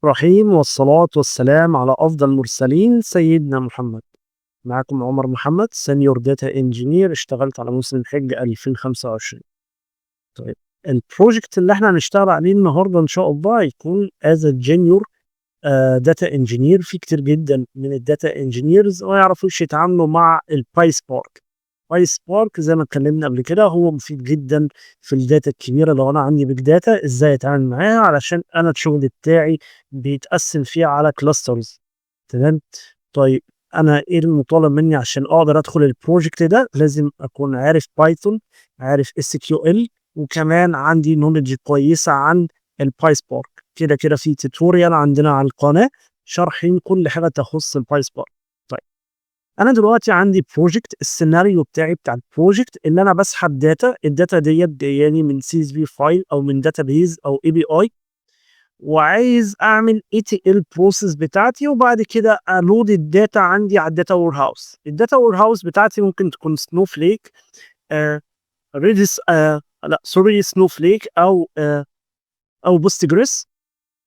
رحيم، والصلاة والسلام على أفضل المرسلين سيدنا محمد. معاكم عمر محمد، senior data engineer، اشتغلت على موسم الحج 2025. طيب، ال project اللي احنا هنشتغل عليه النهارده ان شاء الله هيكون as junior data engineer. في كتير جدا من ال data engineers ما يعرفوش يتعاملوا مع ال PySpark. PySpark زي ما اتكلمنا قبل كده هو مفيد جدا في ال data الكبيرة. لو انا عندي big data ازاي اتعامل معاها، علشان انا الشغل بتاعي بيتقسم فيها على clusters. تمام. طيب انا ايه المطالب مني عشان اقدر ادخل ال project ده؟ لازم اكون عارف Python، عارف SQL، وكمان عندي knowledge كويسة عن ال PySpark. كده كده في tutorial عندنا على القناة شارحين كل حاجة تخص ال PySpark. طيب انا دلوقتي عندي project، السيناريو بتاعي بتاع ال project اللي انا بسحب data، ال data ديت جاياني من CSV file او من database او API، وعايز اعمل ETL process بتاعتي، وبعد كده ا load ال data عندي على ال data warehouse. ال data warehouse بتاعتي ممكن تكون Snowflake، Redis، لا sorry، Snowflake او Postgres.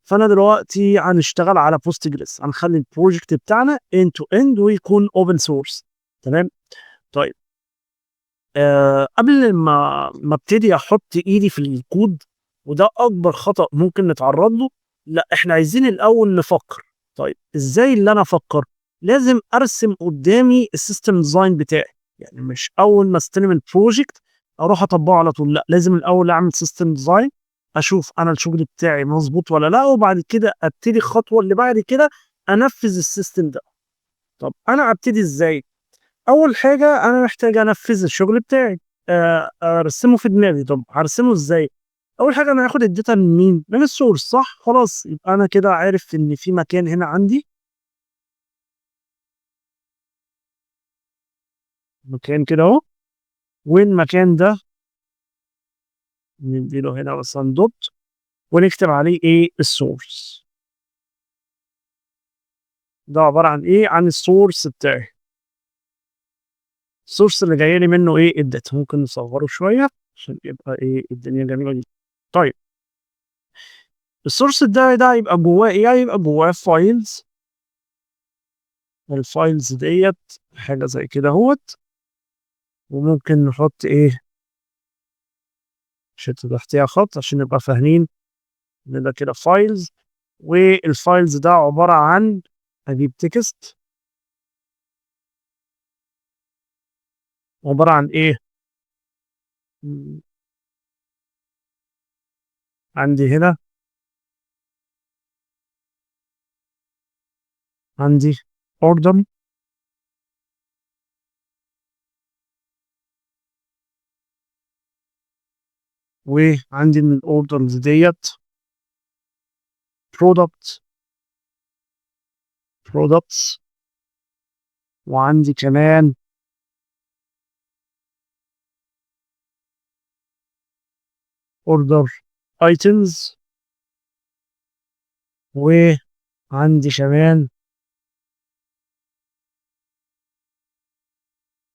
فانا دلوقتي هنشتغل على Postgres، هنخلي ال project بتاعنا end to end ويكون open source. تمام. طيب قبل ما ابتدي احط ايدي في الكود، وده اكبر خطأ ممكن نتعرض له، لا احنا عايزين الاول نفكر. طيب ازاي اللي انا افكر؟ لازم ارسم قدامي ال system design بتاعي، يعني مش اول ما استلم ال project اروح اطبقه على طول، لا لازم الاول اعمل system design، اشوف انا الشغل بتاعي مظبوط ولا لا، وبعد كده ابتدي الخطوة اللي بعد كده انفذ ال system ده. طب انا ابتدي ازاي؟ اول حاجة انا محتاج انفذ الشغل بتاعي، ارسمه في دماغي. طب هرسمه ازاي؟ اول حاجة انا هاخد ال data من مين؟ من ال source، صح؟ خلاص يبقى انا كده عارف ان في مكان هنا عندي، مكان كده اهو، والمكان ده نديله هنا مثلا dot ونكتب عليه ايه؟ ال source. ده عبارة عن ايه؟ عن ال source بتاعي، ال source اللي جاي لي منه ايه؟ ال data. ممكن نصغره شوية عشان يبقى ايه الدنيا جميلة جدا. طيب ال source ده يبقى جواه ايه؟ هيبقى جواه files. ال files ديت حاجة زي كده اهوت، وممكن نحط ايه؟ شت تحتيها خط عشان نبقى فاهمين ان ده كده files، وال files ده عبارة عن اجيب text عبارة عن ايه؟ عندي هنا عندي order وعندي من ال orders ديت products، وعندي كمان order items، وعندي كمان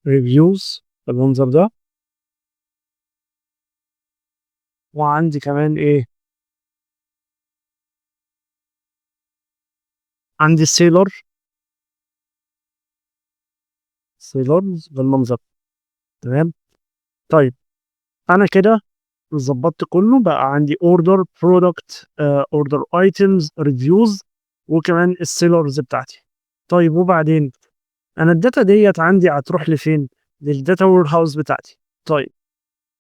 reviews بالمنظر ده، وعندي كمان ايه؟ عندي sellers بالمنظر. تمام. طيب انا كده ظبطت كله، بقى عندي order، product، order items، reviews، وكمان ال sellers بتاعتي. طيب وبعدين انا ال data ديت عندي هتروح لفين؟ لل data warehouse بتاعتي. طيب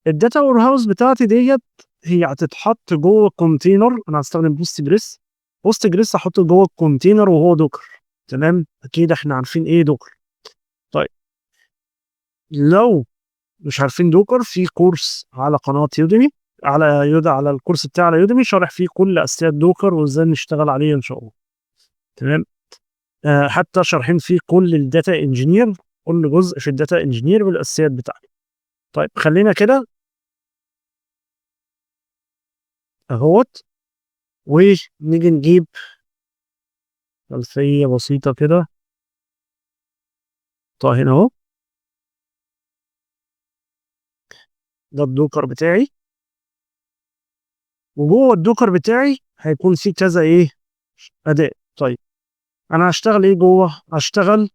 ال data warehouse بتاعتي ديت هي هتتحط جوه container. انا هستخدم Postgres، Postgres هحطه جوه ال container وهو Docker. تمام، اكيد احنا عارفين ايه Docker. طيب لو مش عارفين Docker، في course على قناة Udemy، على يودا، على ال course بتاعي على Udemy شارح فيه كل اساسيات Docker وازاي نشتغل عليه ان شاء الله. تمام، حتى شارحين فيه كل ال data engineer، كل جزء في ال data engineer بالاساسيات بتاعته. طيب خلينا كده اهوت، ونيجي نجيب خلفية بسيطة كده. طيب هنا اهو ده ال Docker بتاعي، وجوه ال Docker بتاعي هيكون في كذا ايه؟ اداء. طيب انا هشتغل ايه جوه؟ هشتغل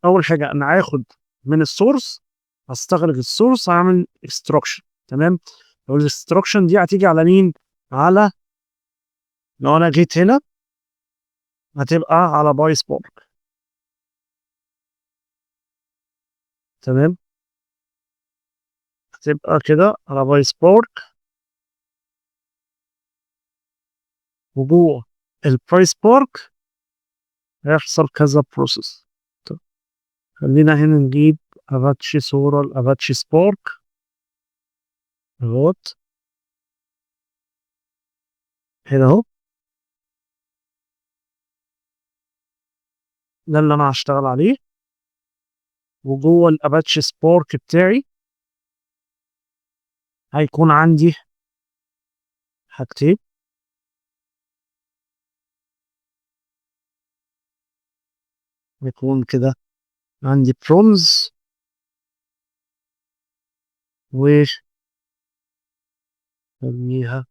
اول حاجة انا هاخد من ال source، هستخرج ال source، هعمل extraction. تمام. وال extraction دي هتيجي على مين؟ على لو انا جيت هنا هتبقى على PySpark. تمام، هتبقى كده على PySpark، وجوه ال PySpark هيحصل كذا process. طيب خلينا هنا نجيب اباتشي صورة ال Apache Spark اهوت هنا اهو، ده اللي انا هشتغل عليه. وجوه ال Apache Spark بتاعي هيكون عندي حاجتين، هيكون كده عندي برونز و نسميها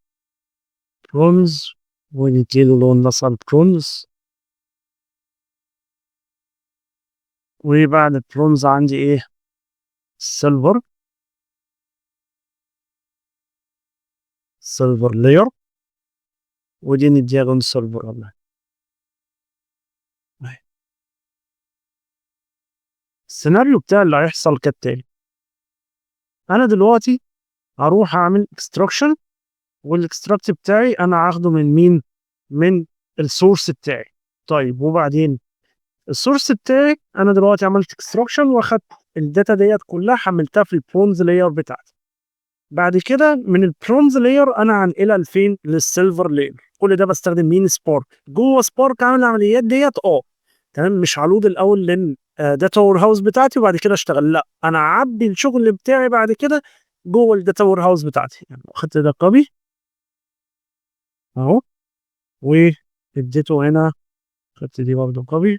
برونز ونديله لون مثلا برونز، وبعد البرونز عندي ايه؟ silver، silver layer، ودي نديها لون silver والله. السيناريو بتاع اللي هيحصل كالتالي: انا دلوقتي هروح اعمل extraction، وال extract بتاعي انا هاخده من مين؟ من ال source بتاعي. طيب وبعدين ال source بتاعي انا دلوقتي عملت extraction واخدت ال data ديت كلها حملتها في ال bronze layer بتاعتي. بعد كده من ال bronze layer انا هنقلها لفين؟ لل silver layer. كل ده بستخدم مين؟ Spark. جوه Spark اعمل العمليات ديت تمام، مش ه load الاول لل data warehouse بتاعتي وبعد كده اشتغل، لا انا اعبي الشغل بتاعي بعد كده جوه ال data warehouse بتاعتي. يعني خدت ده copy اهو واديته هنا، خدت دي برضه copy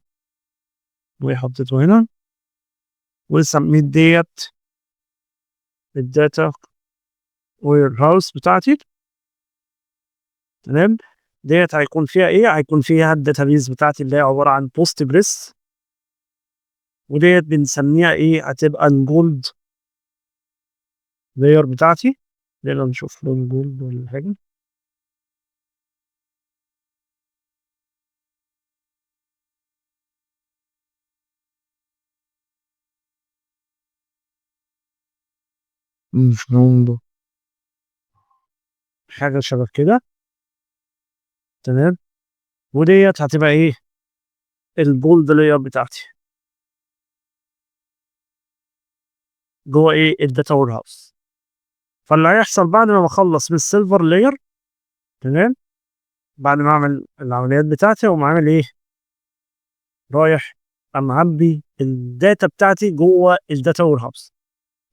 وحطيته هنا وسميت ديت ال data warehouse بتاعتي. تمام، ديت هيكون فيها ايه؟ هيكون فيها ال database بتاعتي اللي هي عبارة عن Postgres، وديت بنسميها ايه؟ هتبقى ال gold layer بتاعتي. يلا نشوف لون gold ولا حاجة. مش لون حاجة شبه كده. تمام، وديت هتبقى ايه؟ ال gold layer بتاعتي جوه ايه؟ ال data warehouse. فاللي هيحصل بعد ما بخلص من ال silver layer، تمام، بعد ما اعمل العمليات بتاعتي اقوم عامل ايه؟ رايح معبي ال data بتاعتي جوه ال data warehouse.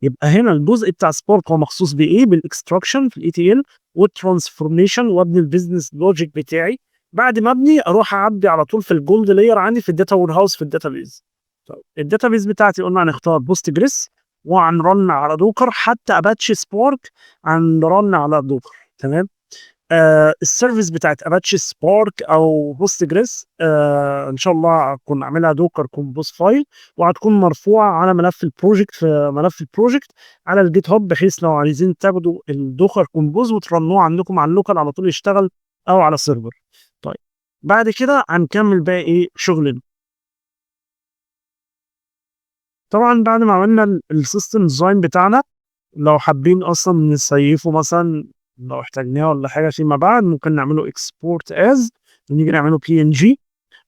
يبقى هنا الجزء بتاع Spark هو مخصوص بايه؟ بال extraction في ال ETL وال transformation، وابني ال business logic بتاعي. بعد ما ابني اروح اعبي على طول في ال gold layer عندي في ال data warehouse في ال database. طيب ال database بتاعتي قلنا هنختار Postgres وهن run على Docker، حتى Apache Spark هن run على Docker. تمام، ال service بتاعت Apache Spark او Postgres ان شاء الله هكون عاملها Docker Compose file، وهتكون مرفوعة على ملف ال project، في ملف ال project على ال GitHub، بحيث لو عايزين تاخدوا ال Docker Compose وت run وه عندكم على ال local على طول يشتغل او على server. طيب بعد كده هنكمل بقى ايه شغلنا. طبعا بعد ما عملنا ال system design بتاعنا، لو حابين اصلا ن save ه مثلا لو احتاجناه ولا حاجة فيما بعد ممكن نعمله export as، ونيجي نعمله PNG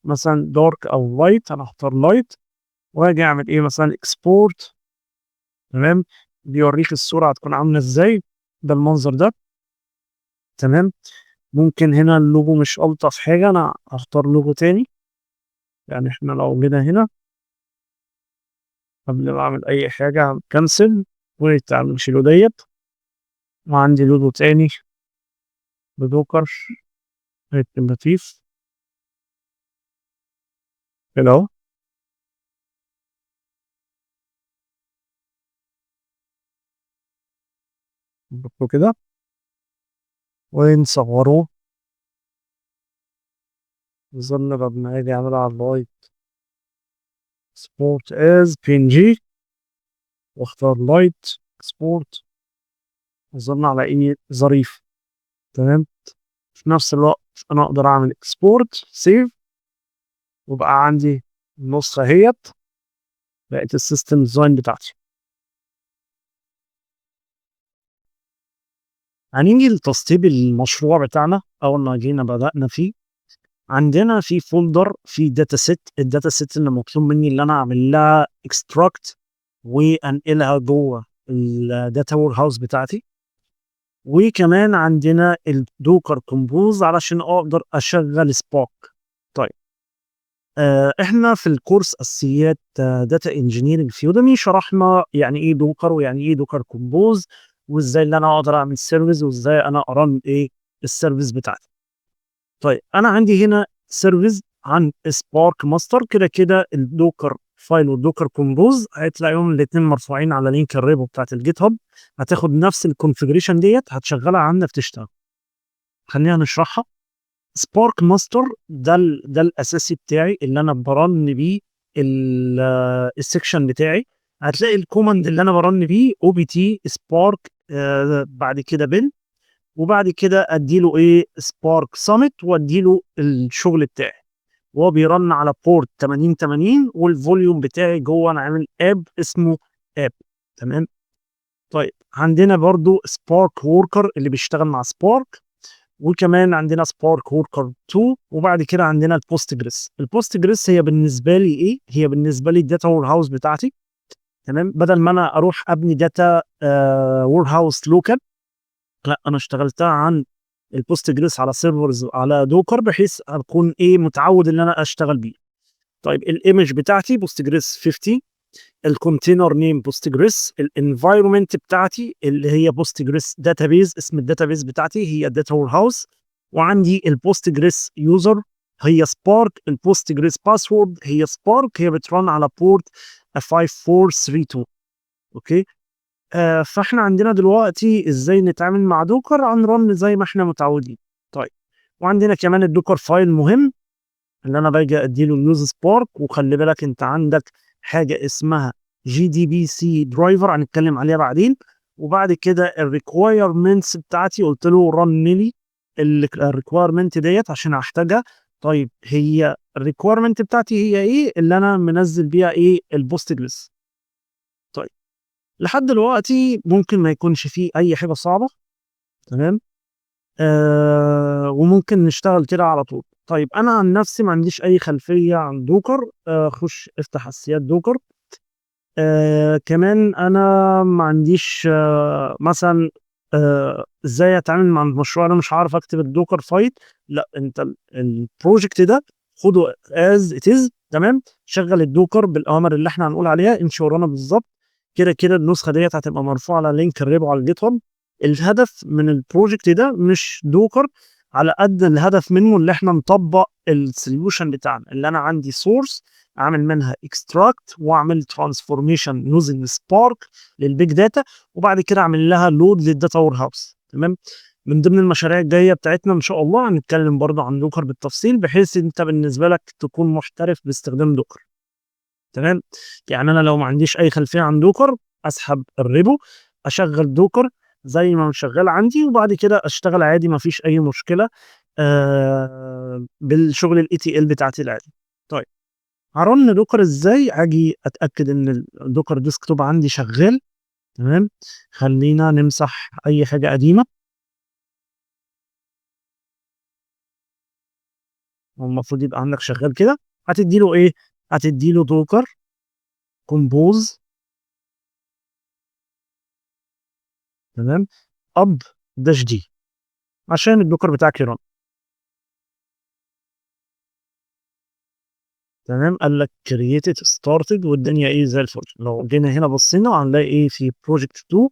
مثلا dark او light، انا هختار light واجي اعمل ايه مثلا export. تمام، بيوريك الصورة هتكون عامله ازاي، ده المنظر ده. تمام، ممكن هنا اللوجو مش الطف حاجة، انا هختار لوجو تاني. يعني احنا لو جينا هنا قبل ما اعمل اي حاجة cancel وتعالوا نشيله ديت، وعندي لوجو تاني ب Docker هيكون لطيف كده اهو. نحطه كده ونصغره. أظن لما أجي أعملها على ال light، export as PNG واختار light export، أظن على إيه ظريف. تمام. في نفس الوقت أنا أقدر أعمل export save، وبقى عندي النسخة اهيت بقت ال system design بتاعتي. هنيجي لتسطيب المشروع بتاعنا. أول ما جينا بدأنا فيه عندنا في folder في data set، ال data set اللي مطلوب مني اللي أنا أعمل لها extract وأنقلها جوه ال data warehouse بتاعتي، وكمان عندنا ال Docker Compose علشان أقدر أشغل Spark. طيب احنا في الكورس اساسيات data engineering في Udemy شرحنا يعني ايه Docker ويعني ايه Docker Compose وازاي اللي انا اقدر اعمل service وازاي انا ا run ايه ال service بتاعتي. طيب انا عندي هنا service عن Spark master، كده كده ال Docker file وال Docker Compose هتلاقيهم الاثنين مرفوعين على link ال repo بتاعت ال GitHub، هتاخد نفس ال configuration ديت هتشغلها عندك تشتغل. خلينا نشرحها. Spark master ده الاساسي بتاعي اللي انا ب run بيه ال section بتاعي. هتلاقي ال command اللي انا ب run بيه opt spark، بعد كده bin، وبعد كده ادي له ايه spark summit وادي له الشغل بتاعي، وهو بي run على port 8080، وال volume بتاعي جوه انا عامل app اسمه app. تمام. طيب عندنا برضو Spark worker اللي بيشتغل مع Spark، وكمان عندنا Spark worker 2، وبعد كده عندنا ال Postgres. ال Postgres هي بالنسبة لي ايه؟ هي بالنسبة لي ال data warehouse بتاعتي. تمام. بدل ما انا اروح ابني data warehouse local، لا انا اشتغلتها عن ال Postgres على servers على Docker بحيث اكون ايه متعود ان انا اشتغل بيه. طيب ال image بتاعتي Postgres 50، ال container name Postgres، ال environment بتاعتي اللي هي Postgres database، اسم ال database بتاعتي هي data warehouse، وعندي ال Postgres user هي Spark، ال Postgres password هي Spark، هي بت run على port 5432. okay. فاحنا عندنا دلوقتي ازاي نتعامل مع Docker، هن run زي ما احنا متعودين. طيب وعندنا كمان ال Docker file مهم اللي انا باجي اديله use Spark، وخلي بالك انت عندك حاجة اسمها JDBC driver هنتكلم عليها بعدين. وبعد كده ال requirements بتاعتي قلت له run لي ال requirement ديت عشان هحتاجها. طيب هي ال requirement بتاعتي هي ايه اللي انا منزل بيها ايه ال Postgres. طيب لحد دلوقتي ممكن ما يكونش فيه اي حاجة صعبة. تمام. وممكن نشتغل كده على طول. طيب انا عن نفسي ما عنديش اي خلفية عن Docker، خش افتح اساسيات Docker. كمان انا ما عنديش مثلا ازاي اتعامل مع المشروع، انا مش عارف اكتب ال Docker file. لا انت ال project ده خده as it is. تمام. شغل ال Docker بالاوامر اللي احنا هنقول عليها، امشي ورانا بالظبط. كده كده النسخة ديت هتبقى مرفوعة على link ال repo على ال GitHub. الهدف من ال project ده مش Docker على قد الهدف منه اللي احنا نطبق ال solution بتاعنا، اللي انا عندي source اعمل منها extract واعمل transformation using Spark لل big data، وبعد كده اعمل لها load لل data warehouse. تمام. من ضمن المشاريع الجاية بتاعتنا ان شاء الله هنتكلم برضه عن Docker بالتفصيل، بحيث انت بالنسبة لك تكون محترف باستخدام Docker. تمام. يعني انا لو ما عنديش اي خلفية عن Docker اسحب ال repo اشغل Docker زي ما شغال عندي، وبعد كده اشتغل عادي ما فيش اي مشكلة بالشغل ال ETL بتاعتي العادي. طيب ه run Docker ازاي؟ اجي اتاكد ان ال Docker Desktop عندي شغال. تمام. خلينا نمسح اي حاجة قديمة. هو المفروض يبقى عندك شغال كده. هتدي له ايه؟ هتدي له Docker Compose. تمام. up dash d عشان ال Docker بتاعك ي run. تمام. قال لك created started والدنيا ايه زي الفل. لو جينا هنا بصينا هنلاقي ايه في project 2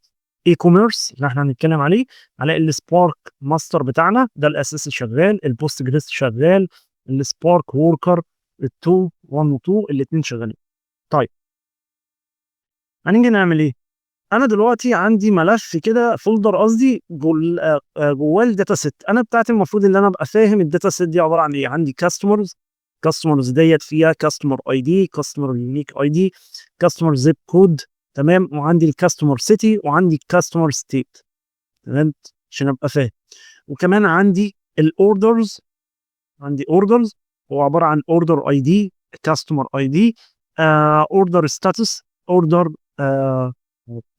e-commerce اللي احنا هنتكلم عليه، هنلاقي ال Spark master بتاعنا ده الاساسي شغال، ال Postgres شغال، ال Spark worker 2 1 و 2 الاثنين شغالين. طيب هنيجي نعمل ايه؟ انا دلوقتي عندي ملف كده، folder قصدي، جواه ال data set انا بتاعتي. المفروض ان انا ابقى فاهم ال data set دي عبارة عن ايه. عندي customers، customers ديت فيها customer ID، customer unique ID، customer zip code، تمام، وعندي ال customer city، وعندي ال customer state، تمام، عشان ابقى فاهم. وكمان عندي ال orders، عندي orders هو عبارة عن order ID، customer ID، order status، order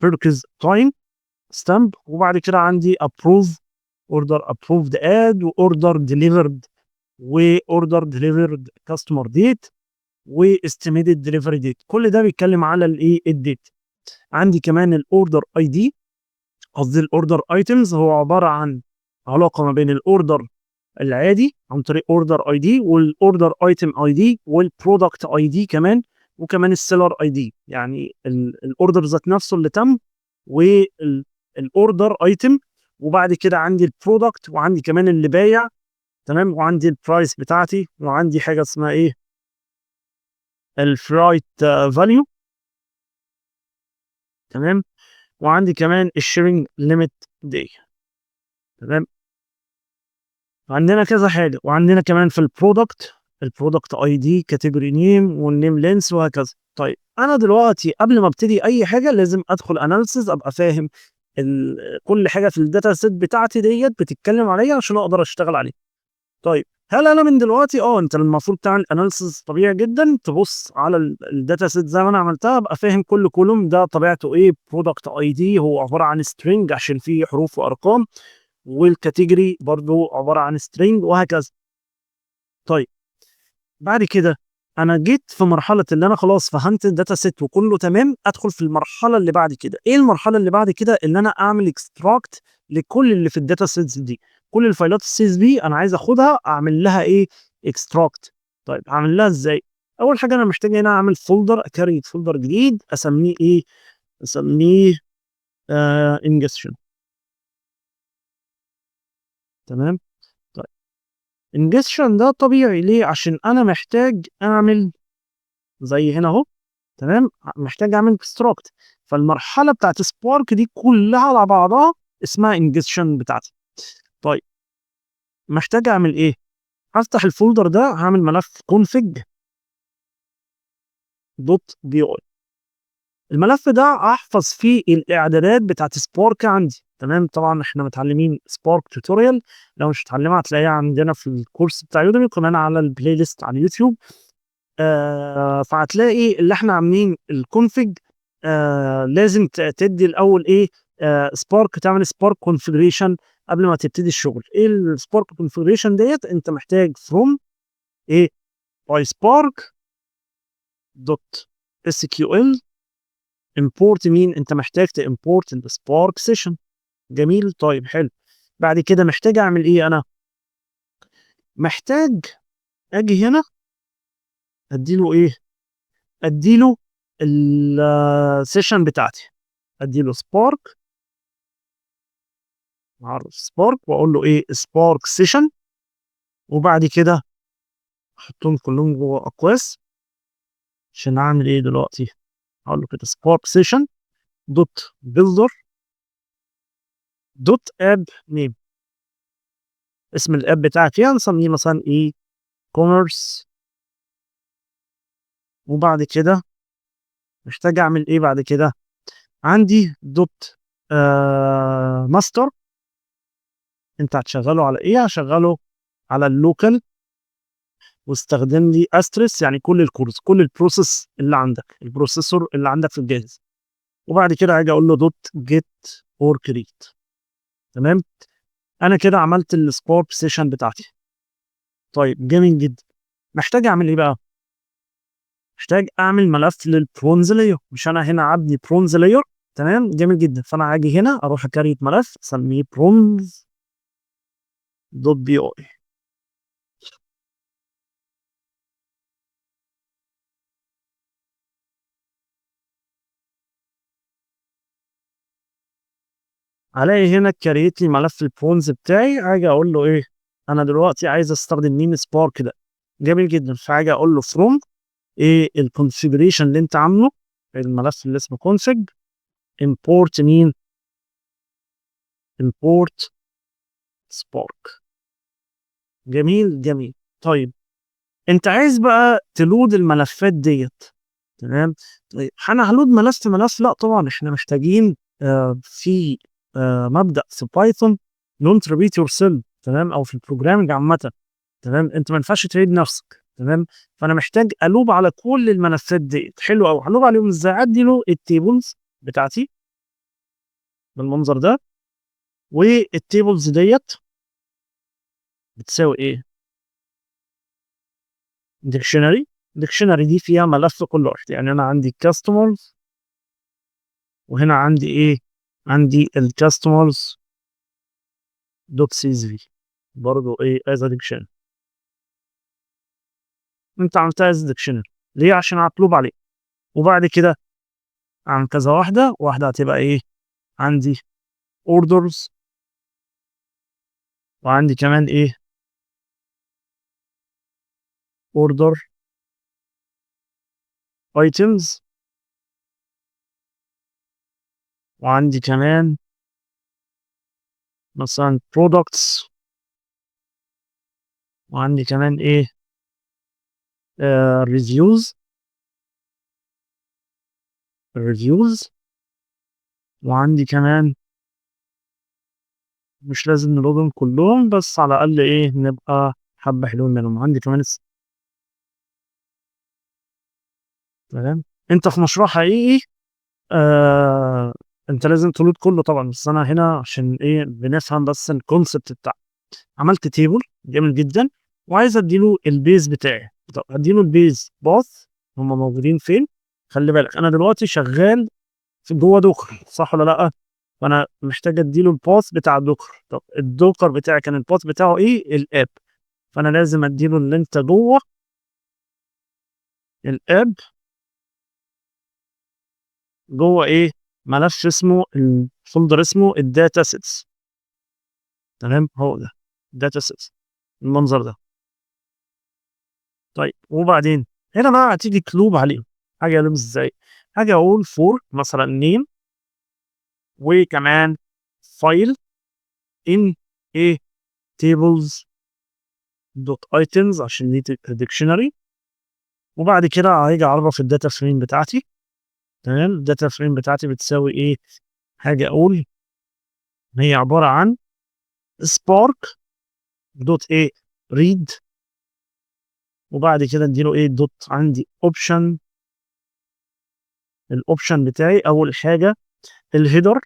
purchase time stamp، وبعد كده عندي approve، order approved at، و order delivered، و order delivered customer date، و estimated delivery date. كل ده بيتكلم على الايه؟ ال date. عندي كمان ال order ID، قصدي ال order items، هو عبارة عن علاقة ما بين ال order العادي عن طريق order ID، وال order item ID، وال product ID كمان، وكمان ال seller ID، يعني ال order ذات نفسه اللي تم، وال order item، وبعد كده عندي ال product، وعندي كمان اللي بايع، تمام، وعندي ال price بتاعتي، وعندي حاجة اسمها ايه؟ ال freight value، تمام، وعندي كمان ال shipping limit day، تمام. عندنا كذا حاجة، وعندنا كمان في ال product، ال product ID، category name، وال name length، وهكذا. طيب انا دلوقتي قبل ما ابتدي اي حاجة لازم ادخل analysis، ابقى فاهم كل حاجة في ال data set بتاعتي ديت بتتكلم عليها عشان اقدر اشتغل عليها. طيب هل انا من دلوقتي انت المفروض تعمل analysis طبيعي جدا، تبص على ال data set زي ما انا عملتها، ابقى فاهم كل column ده طبيعته ايه. product ID هو عبارة عن string عشان فيه حروف وارقام، وال category برضو عبارة عن string، وهكذا. طيب بعد كده انا جيت في مرحلة اللي انا خلاص فهمت ال data set وكله تمام، ادخل في المرحلة اللي بعد كده. ايه المرحلة اللي بعد كده؟ ان انا اعمل extract لكل اللي في ال data sets دي، كل الفايلات ال CSV انا عايز اخدها اعمل لها ايه؟ extract. طيب اعمل لها ازاي؟ اول حاجة انا محتاج هنا اعمل folder، ا create folder جديد اسميه ايه؟ اسميه ingestion، تمام. طيب ingestion ده طبيعي ليه؟ عشان انا محتاج اعمل زي هنا اهو، تمام، محتاج اعمل extract. فالمرحله بتاعت Spark دي كلها على بعضها اسمها ingestion بتاعتي. طيب محتاج اعمل ايه؟ هفتح ال folder ده، هعمل ملف config dot py. الملف ده هحفظ فيه الاعدادات بتاعت Spark عندي، تمام. طبعا احنا متعلمين Spark tutorial، لو مش متعلمها هتلاقيها عندنا في الكورس بتاع Udemy، وكمان على ال playlist على اليوتيوب. فهتلاقي اللي احنا عاملين ال config، لازم تدي الاول ايه؟ Spark، تعمل Spark configuration قبل ما تبتدي الشغل. ايه ال Spark configuration ديت؟ انت محتاج from ايه؟ PySpark dot SQL import مين؟ انت محتاج ت import ال Spark session. جميل، طيب حلو. بعد كده محتاج اعمل ايه؟ انا محتاج اجي هنا اديله ايه؟ اديله ال session بتاعتي، اديله Spark، اعرف Spark واقول له ايه؟ Spark session، وبعد كده احطهم كلهم جوه اقواس عشان اعمل ايه دلوقتي؟ هقول له كده Spark session dot builder dot app name، اسم ال app بتاعك ايه؟ هنسميه مثلا e-commerce. وبعد كده محتاج اعمل ايه بعد كده؟ عندي dot ماستر، انت هتشغله على ايه؟ هشغله على ال local، واستخدم لي asterisk، يعني كل ال cores، كل ال process اللي عندك، ال processor اللي عندك في الجهاز. وبعد كده هاجي اقول له dot get or create، تمام. انا كده عملت ال Spark session بتاعتي. طيب جميل جدا. محتاج اعمل ايه بقى؟ محتاج اعمل ملف لل bronze layer، مش انا هنا عبني bronze layer، تمام، جميل جدا. فانا هاجي هنا اروح ا create ملف اسميه bronze dot py. هلاقي هنا create لي ملف البرونز بتاعي. هاجي اقول له ايه؟ انا دلوقتي عايز استخدم مين؟ Spark ده. جميل جدا. فهاجي اقول له from ايه؟ ال configuration اللي انت عامله، الملف اللي اسمه config import مين؟ import spark. جميل جميل. طيب، انت عايز بقى ت load الملفات ديت، تمام؟ طيب، انا ه load ملف ملف؟ لا طبعا، احنا محتاجين في مبدا في Python don't repeat yourself، تمام؟ او في ال programming عامه، تمام؟ انت ما ينفعش تعيد نفسك، تمام؟ فانا محتاج ا loop على كل الملفات ديت. حلو قوي. ه loop عليهم ازاي؟ ادي له ال tables بتاعتي بالمنظر ده، وال tables ديت بتساوي ايه؟ dictionary. dictionary دي فيها ملف كل واحد، يعني انا عندي customers وهنا عندي ايه؟ عندي ال customers.csv برضه ايه؟ as dictionary. انت عملتها as dictionary ليه؟ عشان هت loop عليه. وبعد كده عن كذا واحده، واحدة هتبقى ايه؟ عندي orders، وعندي كمان ايه؟ order items، وعندي كمان مثلا products، وعندي كمان ايه؟ Reviews، reviews، وعندي كمان، مش لازم ن load هم كلهم، بس على الأقل إيه، نبقى حبة حلوين منهم. عندي كمان تمام. أنت في مشروع حقيقي أنت لازم ت load كله طبعا، بس أنا هنا عشان إيه؟ بنفهم بس ال concept بتاعه. عملت table جميل جدا، وعايز اديله ال base بتاعي. طب اديله ال base path، هم موجودين فين؟ خلي بالك، انا دلوقتي شغال في جوه Docker، صح ولا لا؟ فانا محتاج اديله ال path بتاع Docker. طب ال Docker بتاعي كان ال path بتاعه ايه؟ ال app. فانا لازم اديله اللي انت جوه ال app، جوه ايه؟ ملف اسمه، ال folder اسمه ال datasets، تمام؟ هو ده datasets المنظر ده. طيب، وبعدين هنا بقى هتيجي ت loop عليهم. حاجة ا loop ازاي؟ حاجة اقول for مثلا name وكمان file in ايه؟ tables.items، عشان دي dictionary. وبعد كده هاجي اعرف ال data frame بتاعتي، تمام؟ ال data frame بتاعتي بتساوي ايه؟ هاجي اقول هي عبارة عن spark dot ايه؟ read، وبعد كده اديله ايه؟ dot عندي option. ال option بتاعي اول حاجة ال header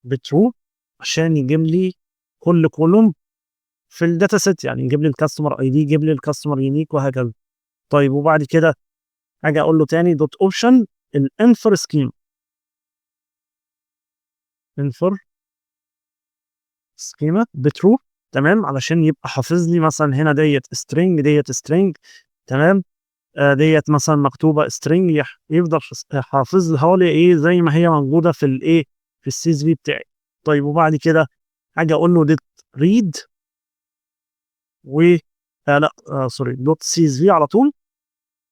ب true عشان يجيب لي كل column في ال data set، يعني يجيب لي ال customer ID، يجيب لي ال customer unique، وهكذا. طيب، وبعد كده هاجي اقول له تاني dot option ال infer schema، infer schema ب true، تمام؟ علشان يبقى حافظ لي مثلا هنا ديت string، ديت string، تمام؟ ديت مثلا مكتوبة string، يفضل حافظها لي ايه؟ زي ما هي موجودة في الايه؟ في ال CSV بتاعي. طيب، وبعد كده هاجي اقول له dot read و لا sorry، dot CSV على طول.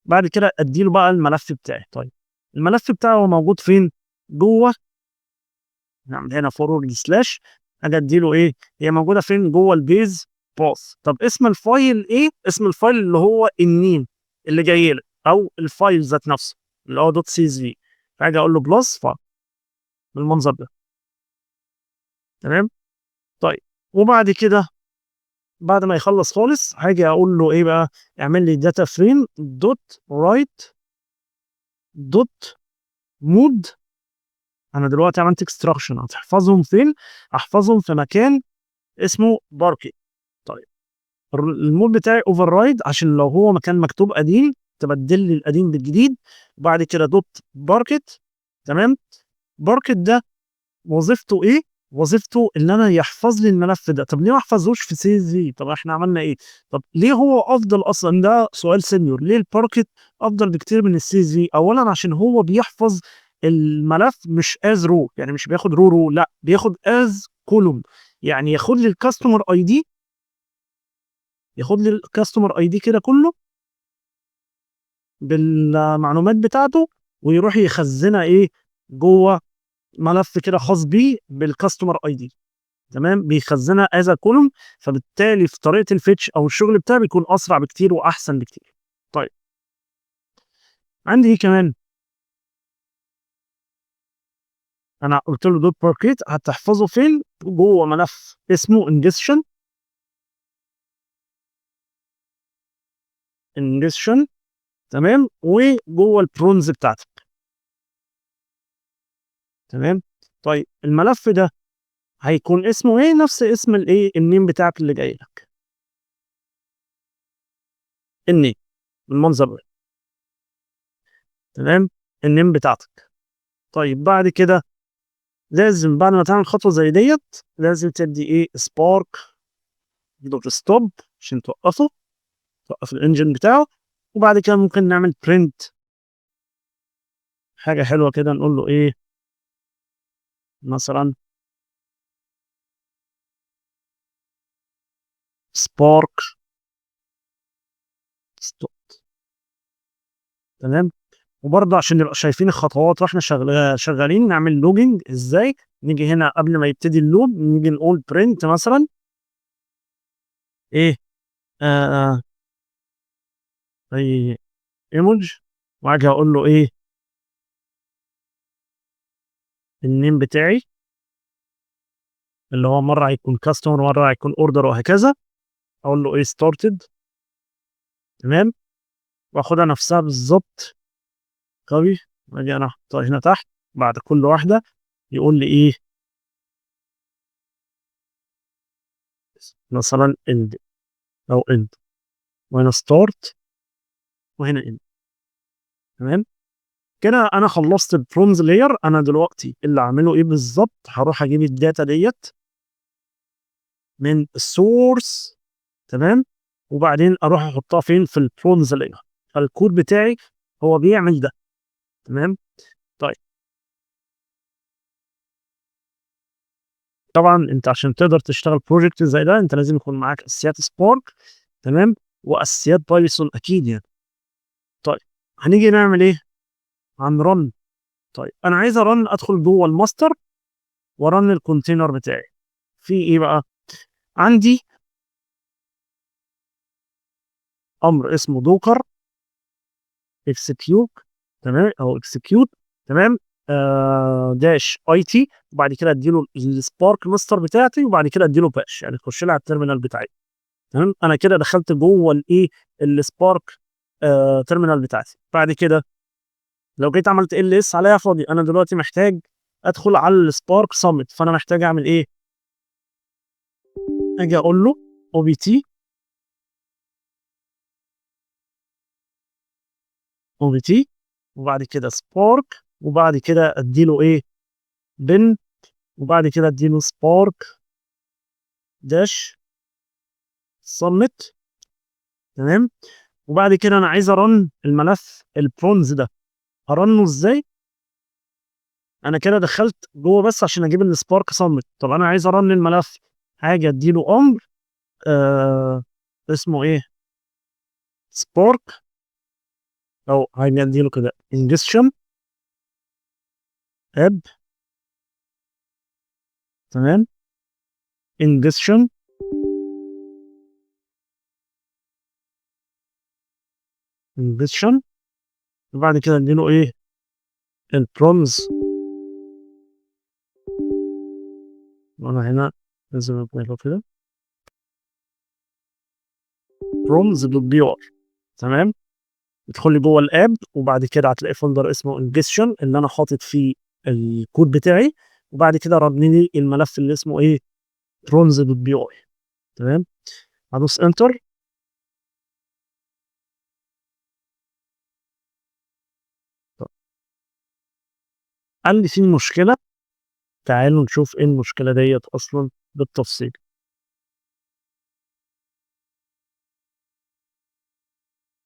بعد كده اديله بقى الملف بتاعي. طيب، الملف بتاعه هو موجود فين؟ جوه، نعمل هنا forward slash. اجي اديله ايه؟ هي موجودة فين؟ جوه ال base path. طب اسم ال file ايه؟ اسم ال file اللي هو ال name اللي جاي لك، او ال file ذات نفسه اللي هو dot CSV. فاجي اقول له plus file بالمنظر ده، تمام؟ طيب، وبعد كده بعد ما يخلص خالص هاجي اقول له ايه بقى؟ اعمل لي data frame dot write dot mode. انا دلوقتي عملت extraction، هتحفظهم فين؟ احفظهم في مكان اسمه باركي. طيب، ال mode بتاعي overwrite، عشان لو هو مكان مكتوب قديم تبدل لي القديم بالجديد. وبعد كده dot parquet، تمام؟ باركت ده وظيفته ايه؟ وظيفته ان انا يحفظ لي الملف ده. طب ليه ما احفظوش في CSV؟ طب احنا عملنا ايه؟ طب ليه هو افضل اصلا؟ ده سؤال senior. ليه الباركت افضل بكتير من ال CSV؟ اولا عشان هو بيحفظ الملف مش as row، يعني مش بياخد row row، لا، بياخد as column، يعني ياخد لي ال customer ID، ياخد لي ال customer ID كده كله بالمعلومات بتاعته ويروح يخزنها ايه؟ جوه ملف كده خاص بيه بال customer ID، تمام؟ بيخزنها as column، فبالتالي في طريقه ال fetch او الشغل بتاعي بيكون اسرع بكتير واحسن بكتير. طيب عندي ايه كمان؟ انا قلت له dot parquet هتحفظه فين؟ جوه ملف اسمه ingestion ingestion، تمام، وجوه ال bronze بتاعتك، تمام. طيب الملف ده هيكون اسمه ايه؟ نفس اسم الايه، ال name بتاعك اللي جاي لك، ال name بالمنظر ده، تمام، ال name بتاعتك. طيب بعد كده لازم بعد ما تعمل خطوة زي ديت لازم تدي ايه؟ Spark dot stop عشان توقفه، توقف ال engine بتاعه. وبعد كده ممكن نعمل print حاجة حلوة كده، نقول له ايه مثلا؟ Spark stop، تمام. وبرضه عشان نبقى شايفين الخطوات واحنا شغالين نعمل logging ازاي. نيجي هنا قبل ما يبتدي ال loop نيجي نقول print مثلا ايه، اي ايموج، واجي اقول له ايه؟ ال name بتاعي اللي هو مرة هيكون customer مرة هيكون order وهكذا، اقول له ايه؟ started، تمام. واخدها نفسها بالظبط copy، واجي انا احطها هنا تحت بعد كل واحدة يقول لي ايه مثلا end او end، وهنا start وهنا end، تمام. كده انا خلصت ال bronze layer. انا دلوقتي اللي اعمله ايه بالظبط؟ هروح اجيب ال data ديت من ال source، تمام، وبعدين اروح احطها فين؟ في ال bronze layer. فالكود بتاعي هو بيعمل ده، تمام. طيب طبعا انت عشان تقدر تشتغل project زي ده انت لازم يكون معاك اساسيات Spark، تمام، واساسيات Python اكيد يعني. طيب هنيجي نعمل ايه؟ هن run. طيب انا عايز ا run، ادخل جوه ال master وا run ال container بتاعي. في ايه بقى؟ عندي امر اسمه docker execute، تمام، او execute، تمام، dash it، وبعد كده اديله ال Spark master بتاعتي، وبعد كده اديله bash، يعني تخش لي على ال terminal بتاعي، تمام. انا كده دخلت جوه الايه؟ ال Spark terminal بتاعتي. بعد كده لو جيت عملت ls عليها فاضي، انا دلوقتي محتاج ادخل على ال Spark summit، فانا محتاج اعمل ايه؟ اجي اقول له opt opt وبعد كده Spark، وبعد كده اديله ايه؟ bin، وبعد كده اديله Spark dash summit، تمام. وبعد كده انا عايز ا run الملف البرونز ده، ه run ه ازاي؟ انا كده دخلت جوه بس عشان اجيب ال Spark summit. طب انا عايز ا run الملف، هاجي اديله امر اسمه ايه؟ Spark، او هاجي اديله كده ingestion app، تمام، ingestion ingestion، وبعد كده اديله ايه؟ البرونز. وانا هنا لازم اعمله كده bronze dot py، تمام. ادخل لي جوه ال app، وبعد كده هتلاقي folder اسمه ingestion اللي انا حاطط فيه الكود بتاعي، وبعد كده run لي الملف اللي اسمه ايه؟ bronze dot py، تمام. هدوس enter. قال لي في مشكلة، تعالوا نشوف ايه المشكلة ديت اصلا بالتفصيل.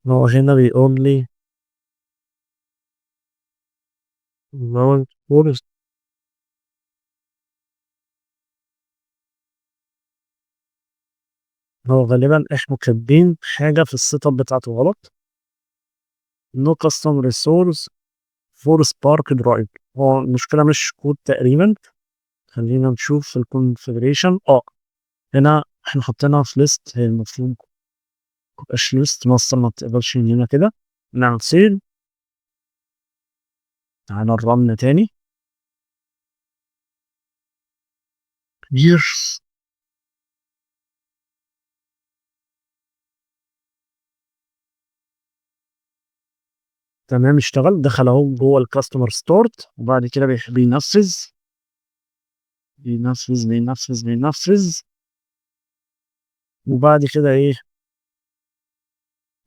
هو هنا بيقول لي mount force هو غالبا احنا كاتبين حاجة في ال setup بتاعته غلط. no custom resource for spark drive. هو المشكلة مش كود تقريبا. خلينا نشوف في ال configuration. هنا احنا حطيناها في list، هي المفروض متبقاش list، مصر ما بتقبلش مننا كده. نعمل save، تعالى ن run تاني. years. تمام، اشتغل، دخل اهو جوه ال customer start، وبعد كده بينفذ بينفذ بينفذ بينفذ، وبعد كده ايه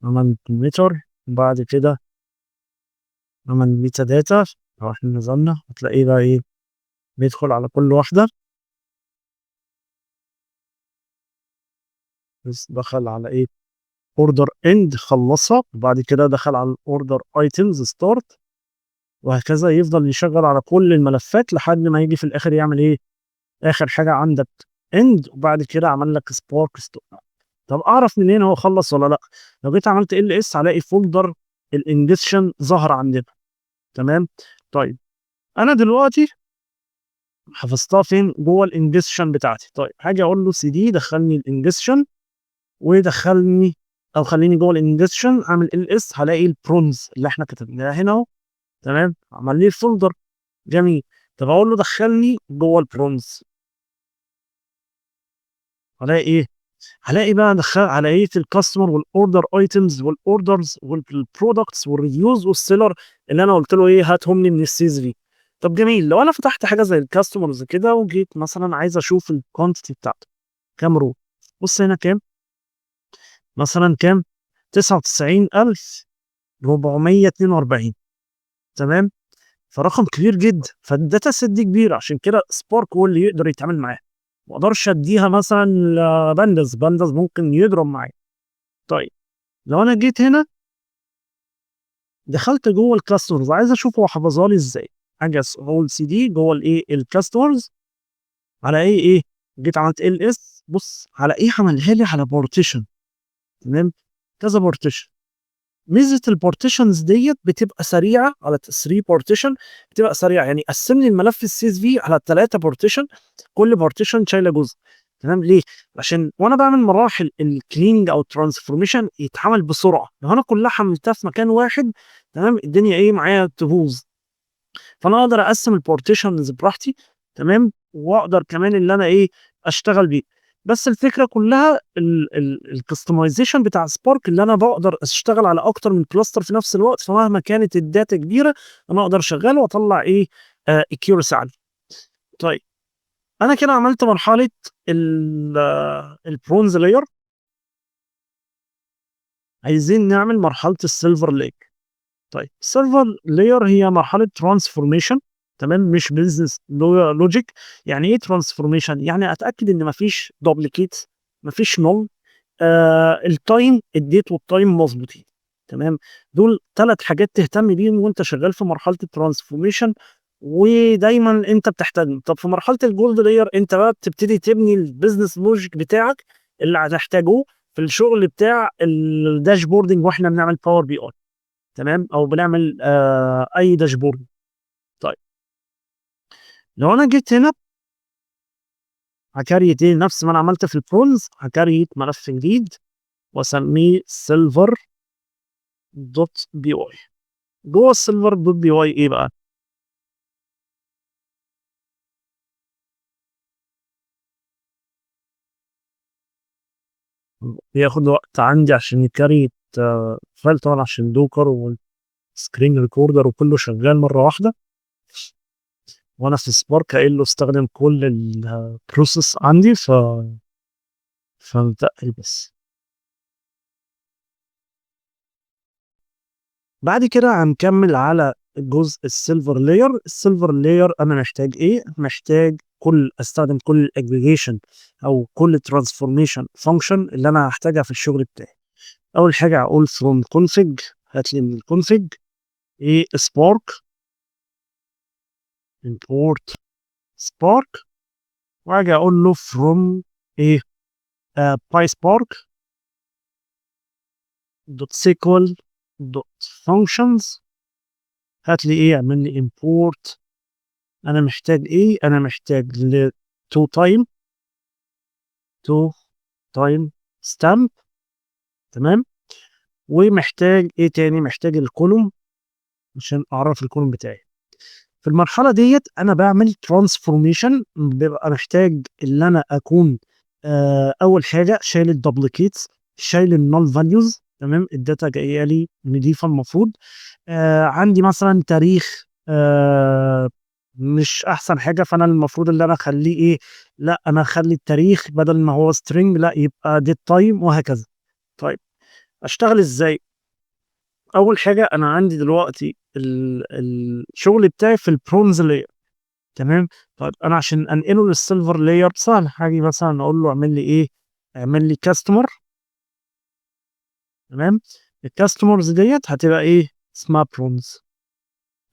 عمل ميتر، وبعد كده عمل metadata. لو احنا نزلنا هتلاقيه بقى ايه بيدخل على كل واحدة، بس دخل على ايه order end خلصها، وبعد كده دخل على ال order items start، وهكذا. يفضل يشغل على كل الملفات لحد ما يجي في الاخر يعمل ايه اخر حاجة عندك end، وبعد كده عمل لك Spark stop. طب اعرف منين هو خلص ولا لا؟ لو جيت عملت ls هلاقي folder ال ingestion ظهر عندنا. تمام. طيب انا دلوقتي حفظتها فين؟ جوه ال ingestion بتاعتي. طيب هاجي اقول له سي دي دخلني ال ingestion، ودخلني او خليني جوه ال ingestion اعمل ls، هلاقي البرونز اللي احنا كتبناها هنا اهو. تمام، عمل لي ال folder. جميل. طب اقول له دخلني جوه البرونز، هلاقي ايه؟ هلاقي بقى دخل على ايه الكاستمر والاوردر ايتمز والاوردرز والبرودكتس والريفيوز والسيلر اللي انا قلت له ايه هاتهم لي من ال CSV. طب جميل. لو انا فتحت حاجة زي ال customers كده وجيت مثلا عايز اشوف ال quantity بتاعته كام row، بص هنا كام، مثلا كام 99442. تمام، فرقم كبير جدا، فال data set دي كبيرة، عشان كده Spark هو اللي يقدر يتعامل معاها. ما اقدرش اديها مثلا ل Pandas، Pandas ممكن يضرب معايا. طيب لو انا جيت هنا دخلت جوه ال customers عايز اشوف هو حفظها لي ازاي، اجي اقول سي دي جوه الايه ال customers على ايه ايه، جيت عملت ls، بص على ايه عملها لي، على partition. تمام، كذا partition. ميزة ال partitions ديت بتبقى سريعة، على 3 partition بتبقى سريعة، يعني قسم لي الملف ال CSV على 3 partition، كل partition شايله جزء. تمام، ليه؟ عشان وانا بعمل مراحل ال cleaning او ال transformation يتعمل بسرعة. لو انا كلها حملتها في مكان واحد، تمام، الدنيا ايه معايا تبوظ. فانا اقدر اقسم ال partitions براحتي. تمام، واقدر كمان اللي انا ايه اشتغل بيه. بس الفكرة كلها ال customization بتاع Spark اللي انا بقدر اشتغل على اكتر من cluster في نفس الوقت، فمهما كانت ال data كبيرة انا اقدر اشغله واطلع ايه accuracy عالية. طيب انا كده عملت مرحلة ال bronze layer، عايزين نعمل مرحلة ال silver layer. طيب ال silver layer هي مرحلة transformation. تمام، مش business logic. يعني ايه transformation؟ يعني اتاكد ان مفيش duplicate، مفيش null، ال time، ال date وال time مظبوطين. تمام، دول 3 حاجات تهتم بيهم وانت شغال في مرحلة ال transformation، ودايما انت بتحتاجهم. طب في مرحلة ال gold layer انت بقى بتبتدي تبني ال business logic بتاعك اللي هتحتاجه في الشغل بتاع ال dashboarding واحنا بنعمل Power BI. تمام، او بنعمل اي dashboard. طيب لو انا جيت هنا ه create ايه، نفس ما انا عملت في ال bronze، ه create ملف جديد واسميه silver dot py. جوه ال silver dot py ايه بقى؟ بياخد وقت عندي عشان ي create file طبعا عشان Docker وال screen recorder وكله شغال مرة واحدة، وانا في Spark قايل له استخدم كل ال process عندي، فمتقل بس. بعد كده هنكمل على جزء ال silver layer. ال silver layer انا محتاج ايه؟ محتاج استخدم كل ال aggregation او كل transformation function اللي انا هحتاجها في الشغل بتاعي. اول حاجة هقول from config، هات لي من ال config ايه Spark، import Spark، واجي اقول له from ايه PySpark dot SQL dot functions، هات لي ايه، اعمل لي import انا محتاج ايه؟ انا محتاج ل to time stamp، تمام. ومحتاج ايه تاني؟ محتاج ال column عشان اعرف ال column بتاعي. في المرحلة ديت انا بعمل transformation، ببقى محتاج ان انا اكون اول حاجة شايل ال duplicates، شايل ال null values، تمام. ال data جاية لي نضيفه المفروض. عندي مثلا تاريخ مش احسن حاجة، فانا المفروض ان انا اخليه ايه؟ لا انا اخلي التاريخ بدل ما هو string لا يبقى date time وهكذا. طيب اشتغل ازاي؟ اول حاجة انا عندي دلوقتي الشغل بتاعي في ال bronze layer، تمام. طيب انا عشان انقله لل silver layer سهل، هاجي مثلا اقول له اعمل لي ايه؟ اعمل لي customer، تمام. ال customers ديت هتبقى ايه؟ اسمها برونز،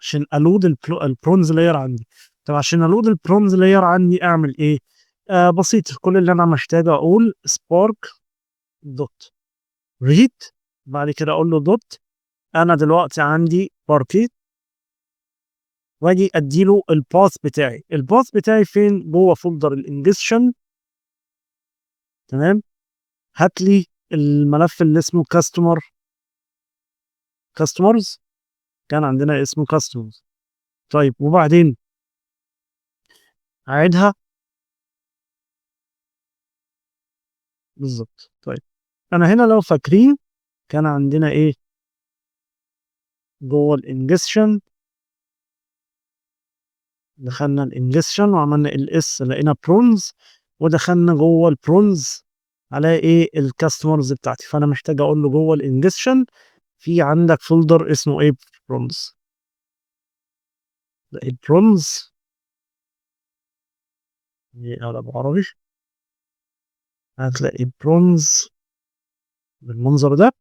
عشان ا load ال bronze layer عندي. طب عشان ا load ال bronze layer عندي اعمل ايه؟ بسيط، كل اللي انا محتاجه اقول Spark dot read، بعد كده اقول له dot انا دلوقتي عندي باركيت، واجي اديله ال path بتاعي. ال path بتاعي فين؟ جوه folder ال ingestion، تمام. هات لي الملف اللي اسمه customers، كان عندنا اسمه customers. طيب وبعدين هعيدها بالظبط. طيب انا هنا لو فاكرين كان عندنا ايه جوه ال ingestion؟ دخلنا ال ingestion وعملنا ls لقينا برونز، ودخلنا جوه البرونز على ايه؟ ال customers بتاعتي. فانا محتاج اقول له جوه ال ingestion في عندك folder اسمه ايه؟ برونز. لقيت برونز ايه بعربي، هتلاقي برونز بالمنظر ده.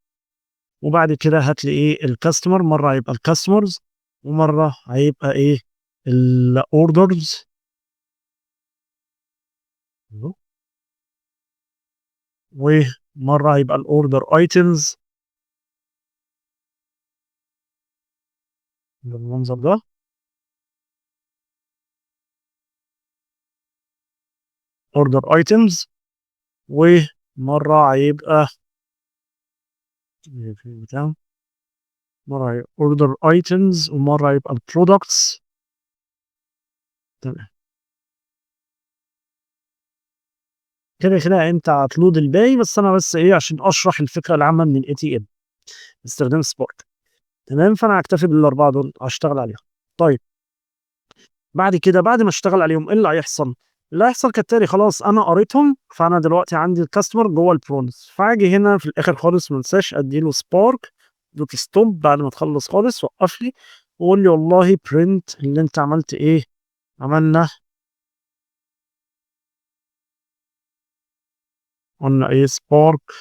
وبعد كده هتلاقي ايه؟ ال customer. مرة هيبقى ال customers ومرة هيبقى ايه؟ ال orders، ومرة هيبقى ال order items بالمنظر ده. order items، ومرة هيبقى بتاع، مرة هيبقى order items، ومرة هيبقى products. تمام كده كده انت هت load الباقي، بس انا بس ايه عشان اشرح الفكرة العامة من ال ETL باستخدام Spark، تمام. فانا هكتفي بالاربعة دول هشتغل عليهم. طيب بعد كده بعد ما اشتغل عليهم ايه اللي هيحصل؟ اللي هيحصل كالتالي، خلاص انا قريتهم، فانا دلوقتي عندي ال customer جوه البرونز. فاجي هنا في الاخر خالص ما انساش ادي له Spark dot stop بعد ما تخلص خالص، وقف لي وقول لي والله print اللي انت عملت ايه؟ عملنا قلنا ايه؟ Spark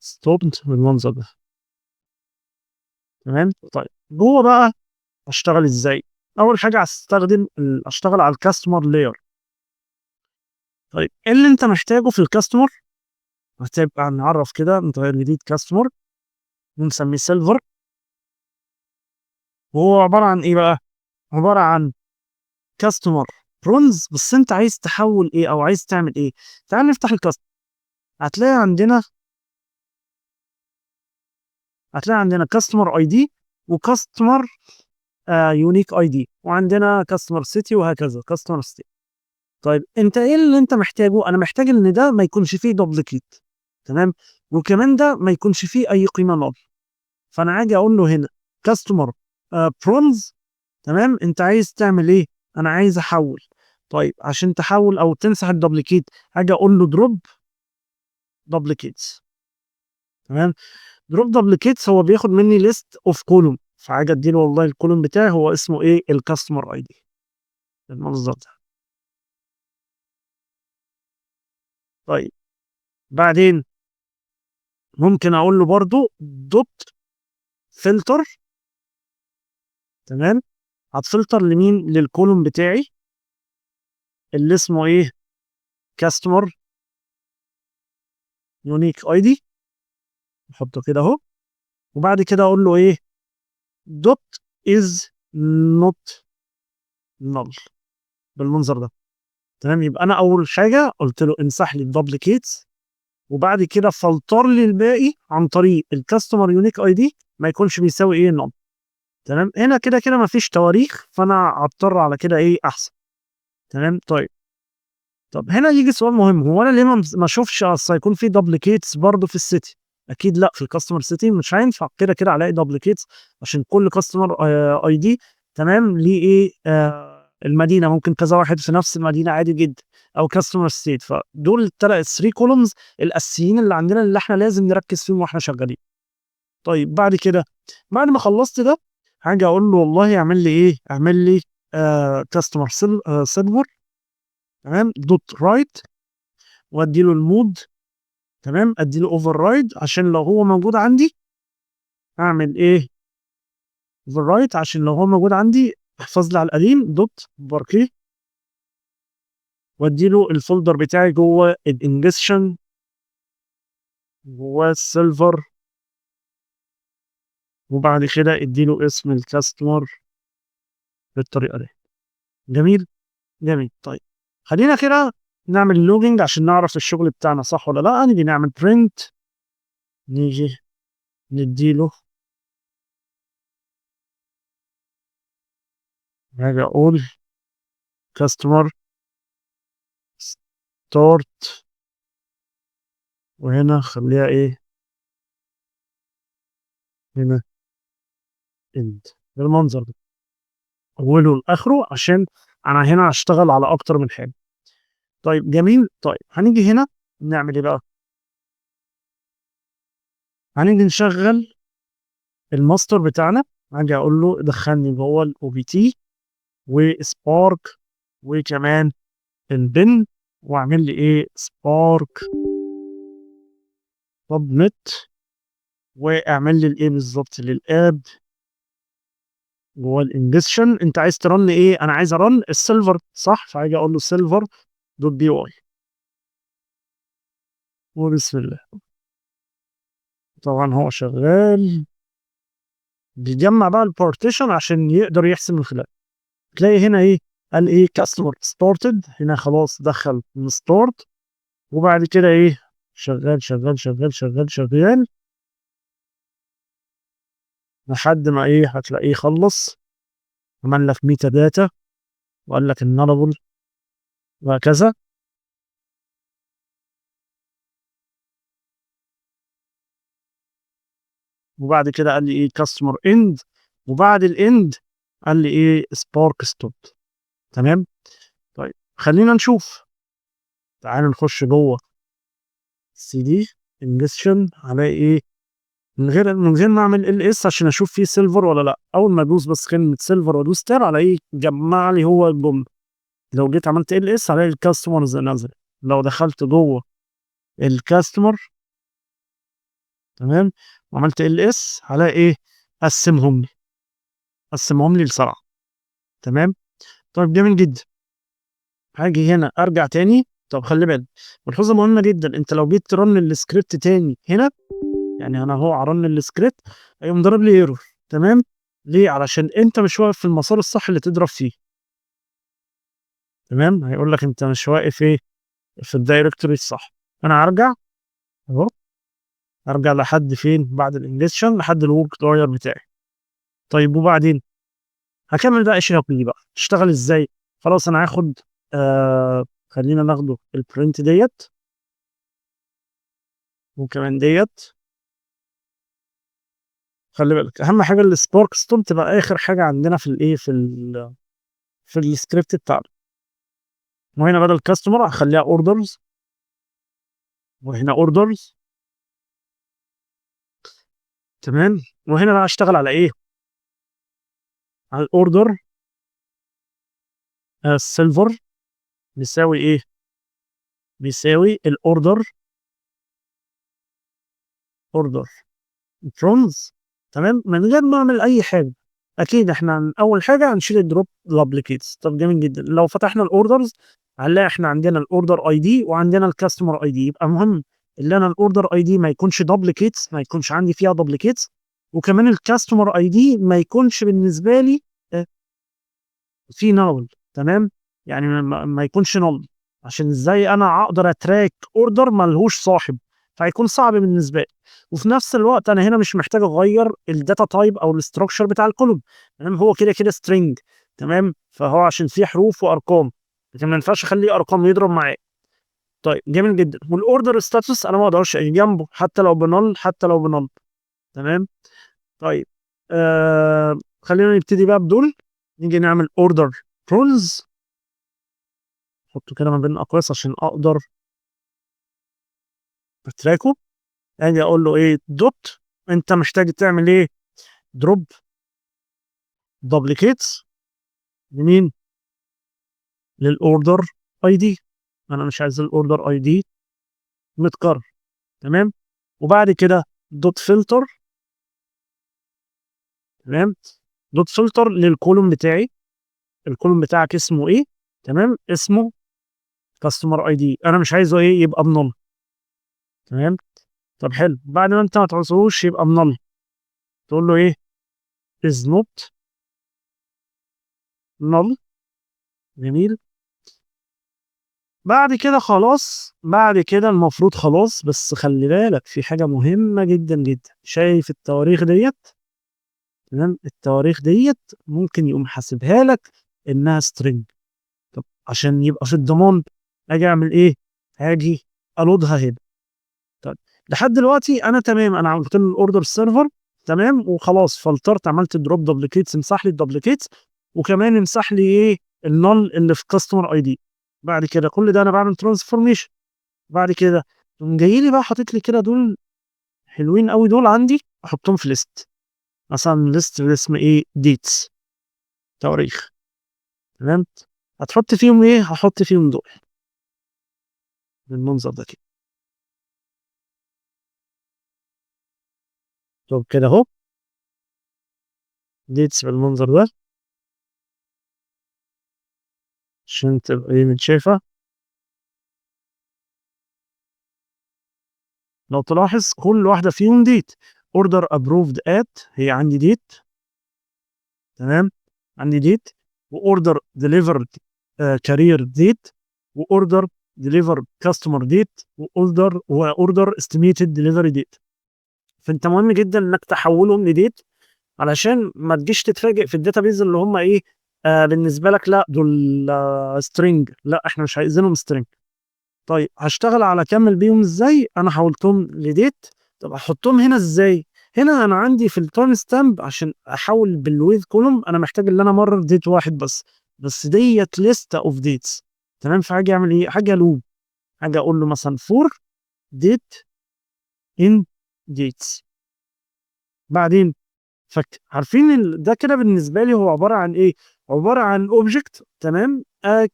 stop بالمنظر ده، تمام. طيب جوه بقى اشتغل ازاي؟ اول حاجة اشتغل على ال customer layer. طيب ايه اللي انت محتاجه في ال customer؟ هتبقى نعرف كده متغير جديد customer ونسميه silver، وهو عبارة عن ايه بقى؟ عبارة عن customer bronze، بس انت عايز تحول ايه او عايز تعمل ايه؟ تعال نفتح ال customer، هتلاقي عندنا customer ID و customer unique ID، وعندنا customer city وهكذا، customer city. طيب انت ايه اللي انت محتاجه؟ انا محتاج ان ده ما يكونش فيه duplicate، تمام، وكمان ده ما يكونش فيه اي قيمة null. فانا عاجي اقول له هنا customer برونز، تمام. انت عايز تعمل ايه؟ انا عايز احول. طيب عشان تحول او تمسح ال duplicate هاجي اقول له drop duplicates، تمام. drop duplicates هو بياخد مني list of column، فهاجي اديله والله ال column بتاعي هو اسمه ايه؟ ال customer ID بالمنظر ده. طيب بعدين ممكن اقول له برضو dot filter، تمام. هتفلتر لمين؟ لل column بتاعي اللي اسمه ايه؟ customer unique ID، نحطه كده اهو. وبعد كده اقول له ايه؟ dot is not null بالمنظر ده. تمام، يبقى انا اول حاجة قلت له امسح لي ال duplicates، وبعد كده فلتر لي الباقي عن طريق ال customer unique ID ما يكونش بيساوي ايه null. تمام، هنا كده كده مفيش تواريخ، فانا هضطر على كده ايه احسن. تمام، طيب طب هنا يجي سؤال مهم، هو انا ليه ما اشوفش اصل هيكون في duplicates برضه في ال city؟ اكيد لا، في ال customer city مش هينفع، كده كده الاقي duplicates عشان كل customer ID تمام ليه ايه المدينة، ممكن كذا واحد في نفس المدينة عادي جدا، او customer state. فدول التلات 3 columns الاساسيين اللي عندنا اللي احنا لازم نركز فيهم واحنا شغالين. طيب بعد كده بعد ما خلصت ده هاجي اقول له والله اعمل لي ايه، اعمل لي customer silver تمام dot write، وادي له ال mode تمام، ادي له overwrite عشان لو هو موجود عندي اعمل ايه overwrite عشان لو هو موجود عندي احفظ لي على القديم dot parquet، وادي له ال folder بتاعي جوه ال ingestion جوه ال silver، وبعد كده ادي له اسم ال customer بالطريقة دي. جميل جميل. طيب خلينا كده نعمل logging عشان نعرف الشغل بتاعنا صح ولا لا. نيجي نعمل print، نيجي نديله، هاجي اقول customer start، وهنا خليها ايه هنا end بالمنظر ده اوله لاخره عشان انا هنا هشتغل على اكتر من حاجة. طيب جميل. طيب هنيجي هنا نعمل ايه بقى؟ هنيجي نشغل الماستر بتاعنا، هاجي اقول له دخلني جوه ال opt و Spark وكمان ال bin، واعمل لي ايه Spark submit، واعمل لي الايه بالظبط لل app جوه ال ingestion. انت عايز ت run ايه؟ انا عايز ا run ال silver صح، فهاجي اقول له silver dot py وبسم الله. طبعا هو شغال بيجمع بقى ال partition عشان يقدر يحسب من خلاله. تلاقي هنا ايه قال ايه customer started، هنا خلاص دخل من start، وبعد كده ايه شغال شغال شغال شغال شغال لحد ما ايه هتلاقيه خلص، عمل لك metadata وقال لك ال nullable وهكذا. وبعد كده قال لي ايه customer end، وبعد ال end قال لي ايه Spark stop. تمام. طيب خلينا نشوف، تعالوا نخش جوه cd ingestion هلاقي ايه من غير ما اعمل ls عشان اشوف فيه silver ولا لا. اول ما ادوس بس كلمة silver وادوس tab على ايه جمع لي هو الجملة. لو جيت عملت ls هلاقي ال customers نزل. لو دخلت جوه ال customer تمام وعملت ls هلاقي ايه قسمهم لي، قسمهم لي لسبعة. تمام. طيب جميل جدا. هاجي هنا ارجع تاني. طب خلي بالك ملحوظة مهمة جدا، انت لو جيت ت run ال script تاني هنا، يعني انا اهو ه run ال script هيقوم ضارب لي error. تمام. ليه؟ علشان انت مش واقف في المسار الصح اللي تضرب فيه. تمام. هيقول لك انت مش واقف ايه في ال directory الصح. انا هرجع اهو، هرجع لحد فين بعد ال ingestion لحد ال work dir بتاعي. طيب وبعدين هكمل بقى شغلي بقى. تشتغل ازاي؟ خلاص انا هاخد خلينا ناخده ال print ديت وكمان ديت. خلي بالك اهم حاجة ال Spark stop تبقى اخر حاجة عندنا في الايه في السكريبت بتاعنا. وهنا بدل customer هخليها orders، وهنا orders. تمام. وهنا بقى هشتغل على ايه؟ على ال order ال silver بيساوي ايه؟ بيساوي ال order order bronze. تمام. من غير ما اعمل اي حاجة. اكيد احنا اول حاجة هنشيل ال drop duplicates. طب جميل جدا. لو فتحنا ال orders هنلاقي احنا عندنا ال order ID وعندنا ال customer ID. يبقى مهم ان انا ال order ID ما يكونش duplicates، ما يكونش عندي فيها duplicates، وكمان ال customer ID ما يكونش بالنسبة لي في null، تمام؟ يعني ما يكونش null، عشان ازاي انا اقدر ا track order ملهوش صاحب؟ فهيكون صعب بالنسبة لي. وفي نفس الوقت انا هنا مش محتاج اغير ال data type او ال structure بتاع ال column، تمام؟ هو كده كده string، تمام؟ فهو عشان فيه حروف وارقام، لكن ما ينفعش اخليه ارقام يضرب معايا. طيب جميل جدا. وال order status انا ما اقدرش اجي جنبه حتى لو ب null، حتى لو ب null، تمام؟ طيب خلينا نبتدي بقى بدول. نيجي نعمل order rows، نحطه كده ما بين الاقواس عشان اقدر ا track ه. اجي اقول له ايه؟ dot، انت محتاج تعمل ايه؟ drop duplicates لمين؟ لل order ID. انا مش عايز ال order ID متكرر، تمام؟ وبعد كده dot filter، تمام؟ dot filter لل column بتاعي. ال column بتاعك اسمه ايه؟ تمام؟ اسمه customer ID. انا مش عايزه ايه؟ يبقى ب null، تمام؟ طب حلو، بعد ما انت ما تعوزهوش يبقى ب null، تقول له ايه؟ is not null. جميل. بعد كده خلاص، بعد كده المفروض خلاص. بس خلي بالك في حاجة مهمة جدا جدا. شايف التواريخ ديت؟ تمام؟ التواريخ ديت ممكن يقوم حاسبها لك انها string. طب عشان يبقى في الضمان اجي اعمل ايه؟ هاجي ا load ها هنا. طيب لحد دلوقتي انا تمام، انا عملت له ال order server، تمام؟ وخلاص فلترت، عملت drop duplicates، امسح لي ال duplicates، وكمان امسح لي ايه؟ ال null اللي في customer ID. بعد كده كل ده انا بعمل transformation. بعد كده تقوم جاي لي بقى حاطط لي كده دول حلوين قوي، دول عندي احطهم في list، مثلا list باسم ايه؟ dates، تواريخ، تمام؟ هتحط فيهم ايه؟ هحط فيهم دول بالمنظر ده كده. طب كده اهو dates بالمنظر ده عشان تبقى ايه متشافة. لو تلاحظ كل واحدة فيهم date. order approved at هي عندي date، تمام؟ عندي date، و order delivered، carrier date، و order delivered customer date، و order estimated delivery date. فانت مهم جدا انك تحولهم ل date علشان ما تجيش تتفاجئ في ال database اللي هم ايه، بالنسبة لك لا دول، string، لا احنا مش عايزينهم string. طيب هشتغل على كمل بيهم ازاي؟ انا حولتهم ل date. طب احطهم هنا ازاي؟ هنا انا عندي في ال timestamp عشان احول بال with column انا محتاج ان انا امرر date واحد بس، بس ديت list of dates، تمام؟ فهاجي اعمل ايه؟ هاجي ا loop، هاجي اقول له مثلا for date in dates. بعدين فك عارفين ده كده بالنسبة لي هو عبارة عن ايه؟ عبارة عن object، تمام؟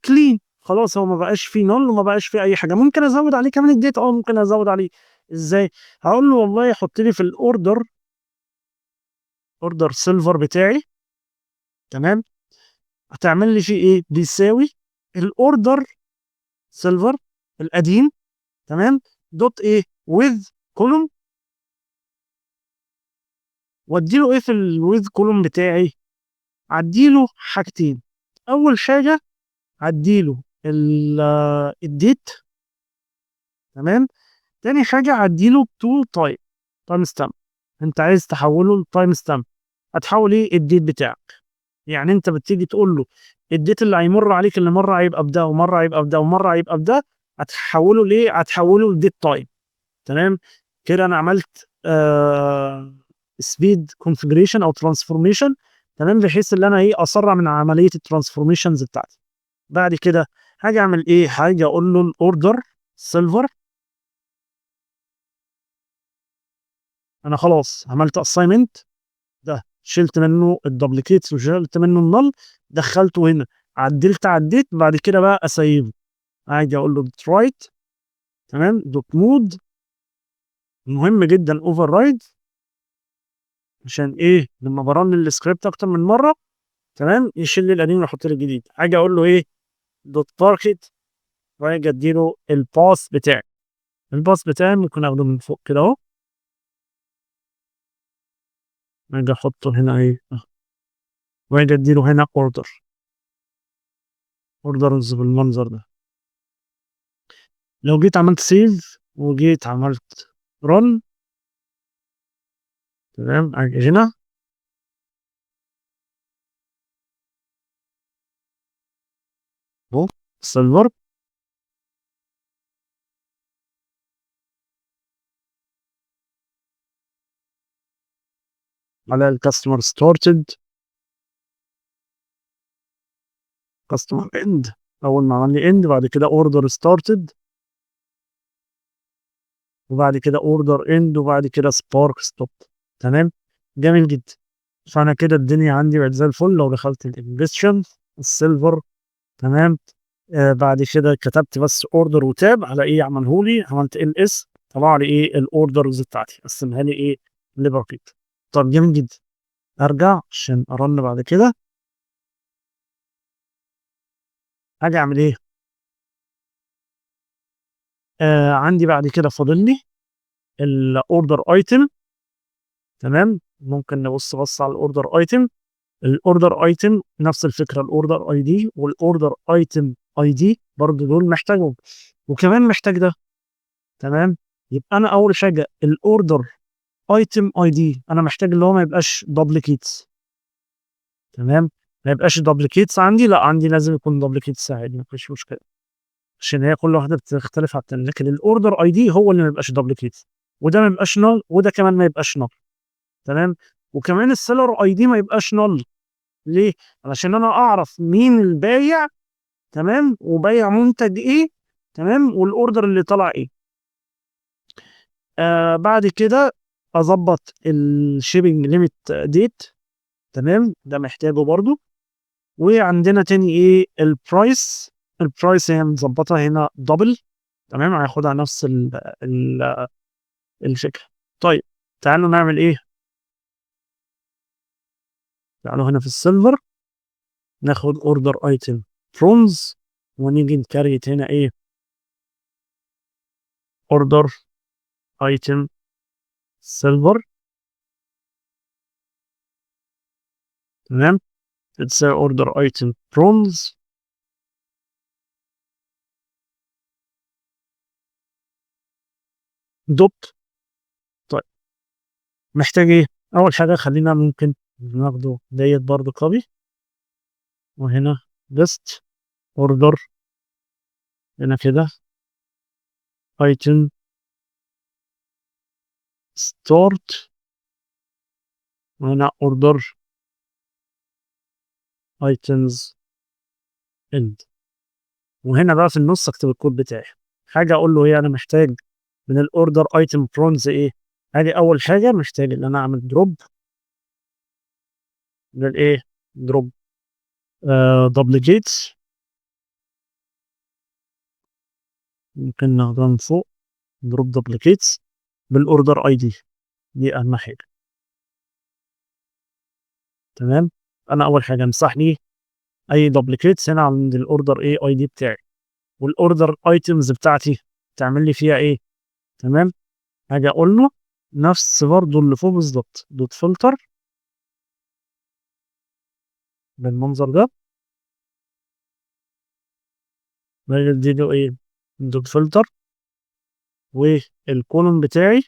clean، خلاص هو ما بقاش فيه null وما بقاش فيه اي حاجة. ممكن ازود عليه كمان ال date، ممكن ازود عليه ازاي؟ هقول له والله حط لي في ال order، order server بتاعي، تمام؟ هتعمل لي فيه ايه؟ بيساوي ال order server القديم، تمام؟ dot ايه؟ with column، وادي له ايه في ال with column بتاعي؟ ادي له حاجتين. اول حاجة ادي له ال date، تمام؟ تاني حاجة ادي له to type timestamp. انت عايز تحوله ل timestamp، هتحول ايه؟ ال date بتاعك. يعني انت بتيجي تقول له ال date اللي هيمر عليك، اللي مرة هيبقى بده ومرة هيبقى بده ومرة هيبقى بده، هتحوله ليه؟ هتحوله ل date time، تمام؟ كده انا عملت speed configuration او transformation، تمام؟ بحيث ان انا ايه؟ اسرع من عملية ال transformations بتاعتي. بعد كده هاجي اعمل ايه؟ هاجي اقول له ال order server، انا خلاص عملت assignment ده، شلت منه ال duplicates وشلت منه ال null، دخلته هنا، عدلت عديت. بعد كده بقى اسيبه، هاجي اقول له dot write، تمام؟ dot mode، مهم جدا override، عشان ايه؟ لما ب run ال script اكتر من مرة، تمام؟ يشيل لي القديم ويحط لي الجديد. هاجي اقول له ايه؟ dot target، واجي اديله ال path بتاعي. ال path بتاعي ممكن اخده من فوق كده اهو، اجي احطه هنا ايه، واجي اديله هنا order. orders بالمنظر ده. لو جيت عملت save وجيت عملت run، تمام، اجي هنا اهو silver، على ال customer started، customer end، اول ما عمل لي end بعد كده order started، وبعد كده order end، وبعد كده spark stop. تمام، جميل جدا. فانا كده الدنيا عندي بقت زي الفل. لو دخلت ال ingestion ال silver، تمام، بعد كده كتبت بس order و tab على ايه عملهولي، عملت ls طلع لي ايه ال orders بتاعتي، قسمها لي ايه ل bucket. طب جميل جدا. ارجع عشان ا run بعد كده، هاجي اعمل ايه؟ عندي بعد كده فاضل لي ال order item. تمام، ممكن نبص بص على ال order item. ال order item نفس الفكره، ال order ID وال order item ID برضه دول محتاجهم، وكمان محتاج ده. تمام، يبقى انا اول حاجه ال order item ID انا محتاج اللي هو ما يبقاش duplicates. تمام، ما يبقاش duplicates عندي، لا عندي لازم يكون duplicates عادي، مفيش مشكله، عشان هي كل واحده بتختلف على الثانيه. لكن ال order ID هو اللي ما يبقاش duplicates، وده ما يبقاش null، وده كمان ما يبقاش null. تمام، وكمان ال seller ID ما يبقاش null. ليه؟ علشان انا اعرف مين البايع، تمام، وبايع منتج ايه، تمام، وال order اللي طلع ايه. بعد كده اظبط ال shipping limit date. تمام، ده محتاجه برضو. وعندنا تاني ايه؟ ال price. ال price هي مظبطها هنا double. تمام، هياخدها نفس الفكره. طيب تعالوا نعمل ايه؟ تعالوا هنا في ال silver ناخد order item bronze، ونيجي ن create هنا ايه؟ order item silver. تمام، تساوي order item bronze. dot. طيب محتاج ايه؟ اول حاجه خلينا ممكن ناخده ديت برضو copy، وهنا list order هنا كده item start، وهنا order items end، وهنا بقى في النص اكتب الكود بتاعي. حاجه اقول له ايه؟ انا محتاج من ال order item bronze ايه؟ ادي اول حاجه محتاج ان انا اعمل drop للايه؟ drop duplicates، ممكن ناخدها من فوق drop duplicates بال order ID، دي اهم حاجه. تمام، انا اول حاجه امسح لي اي duplicates هنا عند ال order ايه ID بتاعي، وال order items بتاعتي تعمل لي فيها ايه. تمام، هاجي اقول له نفس برضو اللي فوق بالظبط dot filter بالمنظر ده، باجي اديله ايه dot filter، وال column بتاعي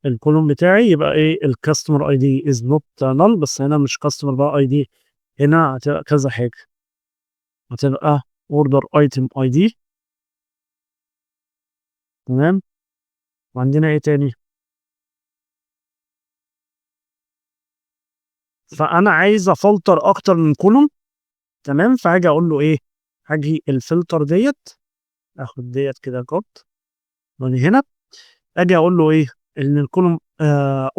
ال column بتاعي يبقى ايه ال customer ID is not null، بس هنا مش customer بقى ID، هنا هتبقى كذا حاجه، هتبقى order item ID. تمام، وعندنا ايه تاني؟ فانا عايز افلتر اكتر من column. تمام، فهاجي اقول له ايه؟ هاجي الفلتر ديت، اخد ديت كده cut من هنا، اجي اقول له ايه؟ ان ال column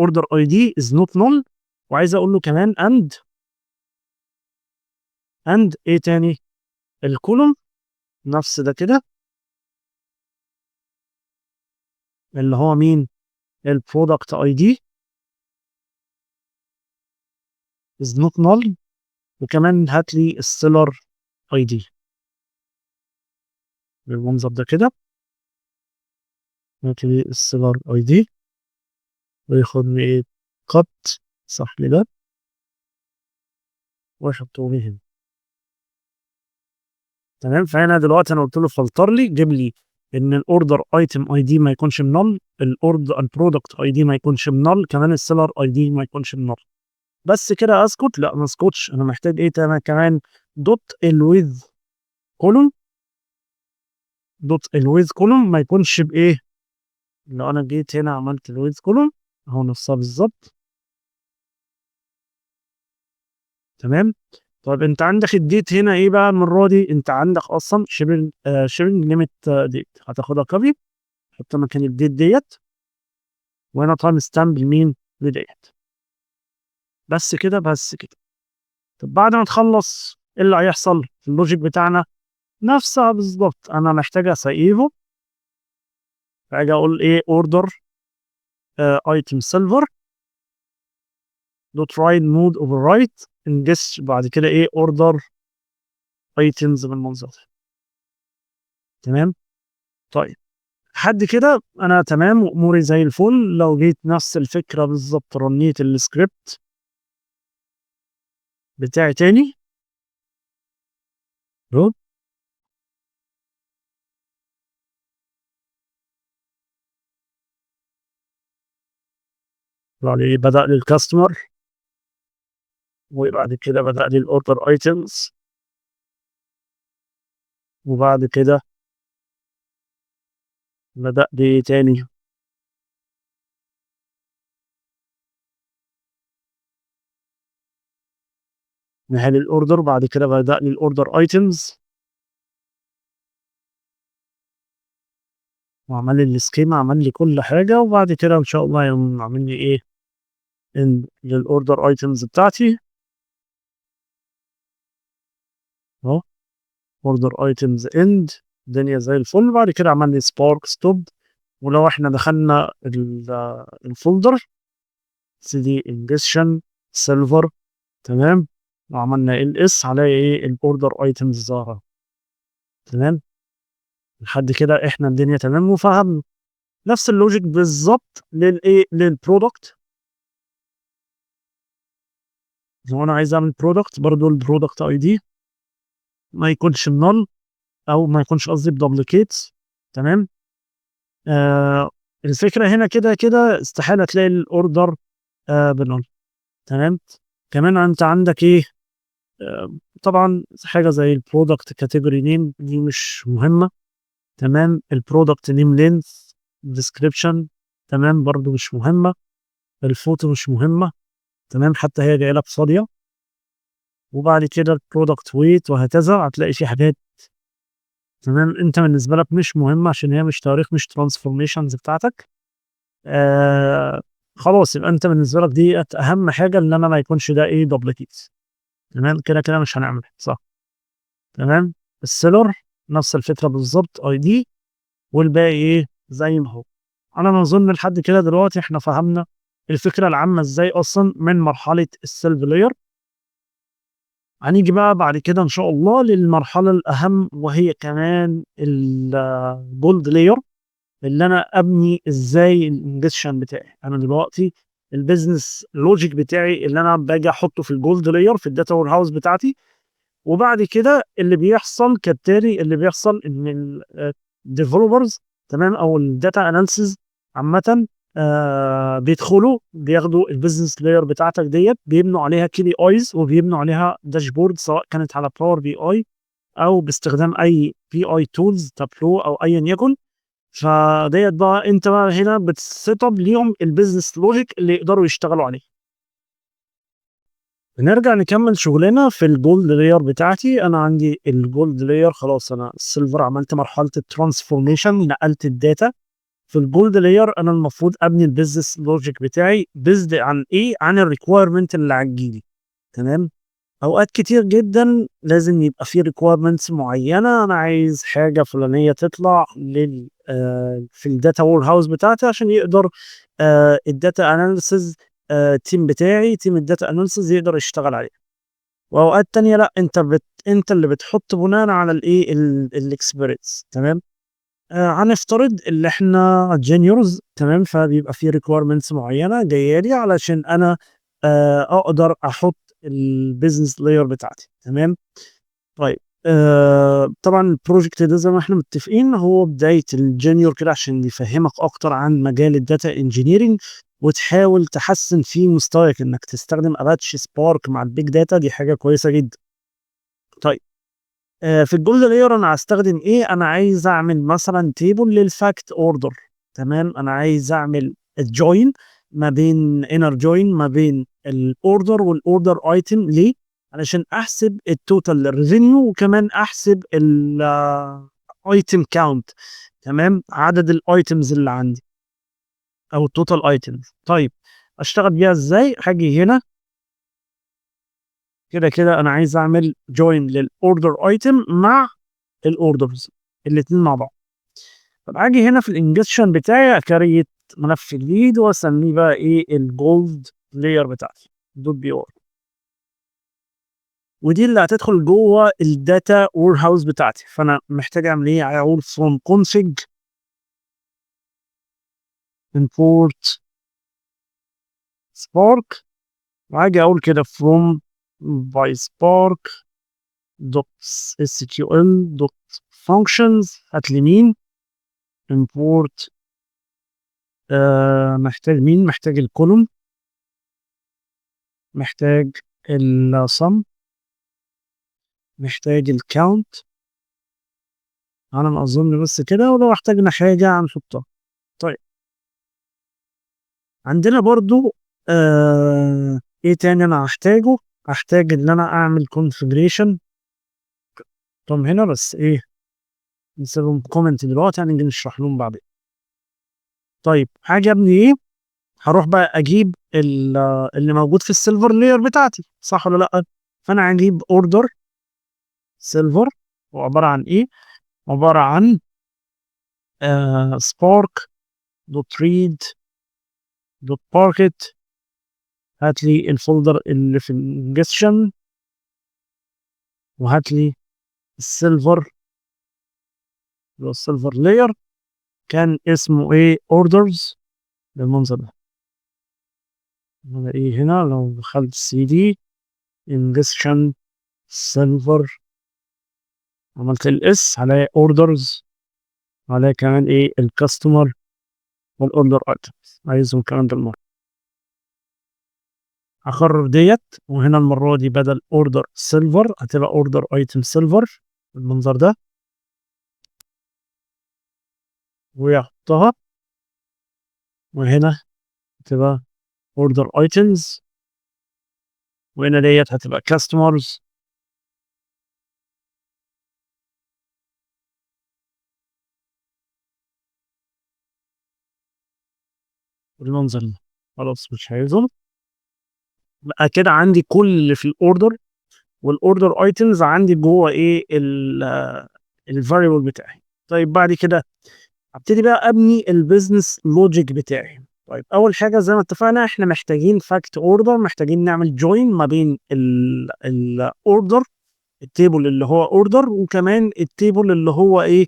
order ID is not null، وعايز اقول له كمان and ايه تاني؟ ال column نفس ده كده اللي هو مين؟ ال product ID is not null، وكمان هات لي ال seller ID بالمنظر ده كده، هات لي ال seller ID وياخد لي ايه؟ cut صح لي ده. ويحطه لي هنا. تمام. فهنا دلوقتي انا قلت له فلتر لي، جيب لي ان ال order item ID ما يكونش ب null، ال order ال product ID ما يكونش ب null، كمان ال seller ID ما يكونش ب null. بس كده اسكت؟ لا ما اسكتش، انا محتاج ايه تاني كمان؟ dot ال with column، dot ال with column ما يكونش بايه؟ لو انا جيت هنا عملت ال with column اهو نفسها بالظبط. تمام. طيب انت عندك ال date هنا ايه بقى المرة دي؟ انت عندك اصلا shipping limit date، هتاخدها copy حطها مكان ال date ديت، وهنا timestamp لمين؟ لديت. بس كده، بس كده. طب بعد ما تخلص ايه اللي هيحصل في ال logic بتاعنا؟ نفسها بالظبط، انا محتاج اسيفه، فاجي اقول ايه؟ order item silver dot write mode overwrite ingest، بعد كده ايه؟ order items بالمنظر ده. تمام. طيب لحد كده انا تمام واموري زي الفل. لو جيت نفس الفكرة بالظبط رنيت السكريبت بتاعي تاني، رود طلع لي بدأ لل customer، وبعد كده بدأ لي ال order items، وبعد كده بدأ لي تاني نهاية ال order، بعد كده بدأ لي ال order items وعمل لي ال schema، عمل لي كل حاجة. وبعد كده ان شاء الله يقوم عامل لي ايه؟ ان لل order items بتاعتي اهو order items end، الدنيا زي الفل. بعد كده عمل لي Spark stop. ولو احنا دخلنا ال folder cd ingestion silver، تمام، وعملنا ls هنلاقي ايه؟ ال order items ظاهره. تمام، لحد كده احنا الدنيا تمام وفهمنا. نفس ال logic بالظبط للايه؟ لل product. لو انا عايز اعمل product برضو ال product ID ما يكونش null، او ما يكونش قصدي ب duplicate. تمام. الفكرة هنا كده كده استحالة تلاقي ال order ب null. تمام. كمان انت عندك ايه؟ طبعا حاجة زي ال product category name دي مش مهمة. تمام. ال product name length description، تمام، برضو مش مهمة. الفوتو مش مهمة. تمام، حتى هي جاية لك فاضية. وبعد كده ال product weight وهكذا، هتلاقي في حاجات تمام انت بالنسبة لك مش مهمة عشان هي مش تواريخ، مش transformations بتاعتك. خلاص، يبقى انت بالنسبة لك دي اهم حاجة ان انا ما يكونش ده ايه؟ duplicate. تمام، كده كده مش هنعمل صح. تمام. ال seller نفس الفكرة بالظبط، ID، والباقي ايه؟ زي ما هو. انا ما اظن لحد كده دلوقتي احنا فهمنا الفكرة العامة ازاي اصلا من مرحلة ال silver layer. هنيجي بقى بعد كده ان شاء الله للمرحلة الاهم، وهي كمان ال gold layer، اللي انا ابني ازاي ال ingestion بتاعي. انا دلوقتي ال business logic بتاعي اللي انا باجي احطه في ال gold layer في ال data warehouse بتاعتي، وبعد كده اللي بيحصل كالتالي. اللي بيحصل ان ال developers، تمام، او ال data analysis عامة، بيدخلوا بياخدوا ال business layer بتاعتك ديت، بيبنوا عليها KPIs وبيبنوا عليها dashboard، سواء كانت على Power BI او باستخدام اي BI tools، Tableau او ايا يكن. فديت بقى انت بقى هنا بت set up ليهم ال business logic اللي يقدروا يشتغلوا عليه. بنرجع نكمل شغلنا في ال gold layer بتاعتي. انا عندي ال gold layer خلاص، انا ال silver عملت مرحلة ال transformation، نقلت ال data. في ال gold layer انا المفروض ابني ال business logic بتاعي based عن ايه؟ عن ال requirement اللي هتجيلي. تمام. اوقات كتير جدا لازم يبقى في requirements معينة، انا عايز حاجة فلانيه تطلع في ال data warehouse بتاعتي عشان يقدر ال data analysis team بتاعي، team ال data analysis يقدر يشتغل عليه. واوقات تانية لا، انت اللي بتحط بناء على الايه؟ ال experience. تمام. هنفترض اللي احنا juniors، تمام، فبيبقى في requirements معينة جاية لي علشان انا اقدر احط ال business layer بتاعتي. تمام. طيب طبعا ال project ده زي ما احنا متفقين هو بداية ال junior كده عشان يفهمك اكتر عن مجال ال data engineering وتحاول تحسن فيه مستواك، انك تستخدم Apache Spark مع ال big data، دي حاجة كويسة جدا. طيب في ال gold layer انا هستخدم ايه؟ انا عايز اعمل مثلا table لل fact order. تمام، انا عايز اعمل ال join ما بين inner join ما بين ال order وال order item. ليه؟ علشان احسب ال total revenue وكمان احسب ال item count. تمام، عدد ال items اللي عندي او ال total items. طيب اشتغل بيها ازاي؟ هاجي هنا كده كده انا عايز اعمل join لل order item مع ال orders الاتنين مع بعض. طب اجي هنا في ال ingestion بتاعي ا create ملف جديد واسميه بقى ايه؟ ال gold layer بتاعتي dot py، ودي اللي هتدخل جوه ال data warehouse بتاعتي. فانا محتاج اعمل ايه؟ هقول from config import spark، وهاجي اقول كده from PySpark dot sql dot functions، هات لي مين؟ import، محتاج مين؟ محتاج ال column، محتاج ال sum، محتاج ال count، على ما اظن بس كده، ولو احتاجنا حاجة هنحطها. طيب عندنا برضو ايه تاني انا هحتاجه؟ هحتاج ان انا اعمل configuration طب هنا، بس ايه نسيبهم comment دلوقتي، هنيجي نشرح لهم بعدين. طيب هاجي ابني ايه؟ هروح بقى اجيب اللي موجود في ال silver layer بتاعتي، صح ولا لا؟ فانا هجيب order silver، هو عبارة عن ايه؟ عبارة عن spark dot read dot parquet، هات لي ال folder اللي في ال ingestion، وهات لي ال silver اللي هو ال silver layer كان اسمه ايه؟ orders بالمنظر ده. ايه هنا لو دخلت cd ingestion silver عملت ls هلاقي orders، هلاقي كمان ايه؟ ال customer وال order items، عايزهم كمان بالمره. هكرر ديت، وهنا المره دي بدل order silver هتبقى order item silver بالمنظر ده، ويحطها، وهنا هتبقى order items، وهنا ديت هتبقى customers، بالمنظر ده. خلاص مش عايزهم بقى كده. عندي كل اللي في ال order وال order items عندي جوه ايه؟ ال variable بتاعي. طيب بعد كده هبتدي بقى ابني ال business logic بتاعي. طيب اول حاجه زي ما اتفقنا احنا محتاجين fact order، محتاجين نعمل join ما بين ال order ال table اللي هو order وكمان ال table اللي هو ايه؟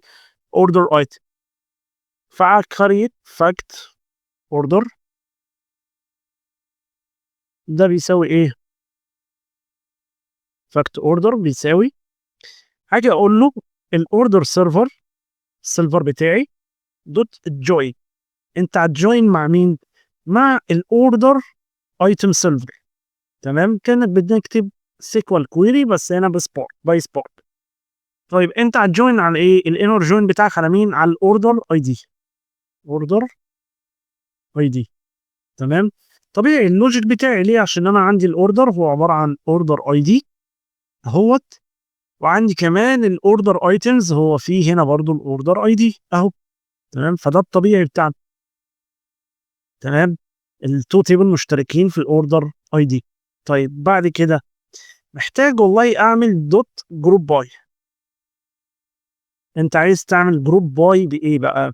order item. فا create fact order ده بيساوي ايه؟ fact order بيساوي، هاجي اقول له ال order server ال silver بتاعي dot join. انت هت join مع مين؟ مع ال order item silver. تمام، كانت بنكتب SQL query بس هنا ب Spark PySpark. طيب انت هت join على ايه؟ ال inner join بتاعك على مين؟ على ال order ID، order ID. تمام، طبيعي ال logic بتاعي ليه؟ عشان انا عندي ال order هو عباره عن order ID اهوت، وعندي كمان ال order items هو فيه هنا برضو ال order ID اهو. تمام، فده الطبيعي بتاعنا. تمام، ال two table مشتركين في ال order ID. طيب بعد كده محتاج والله اعمل dot group by. انت عايز تعمل group by بايه بقى؟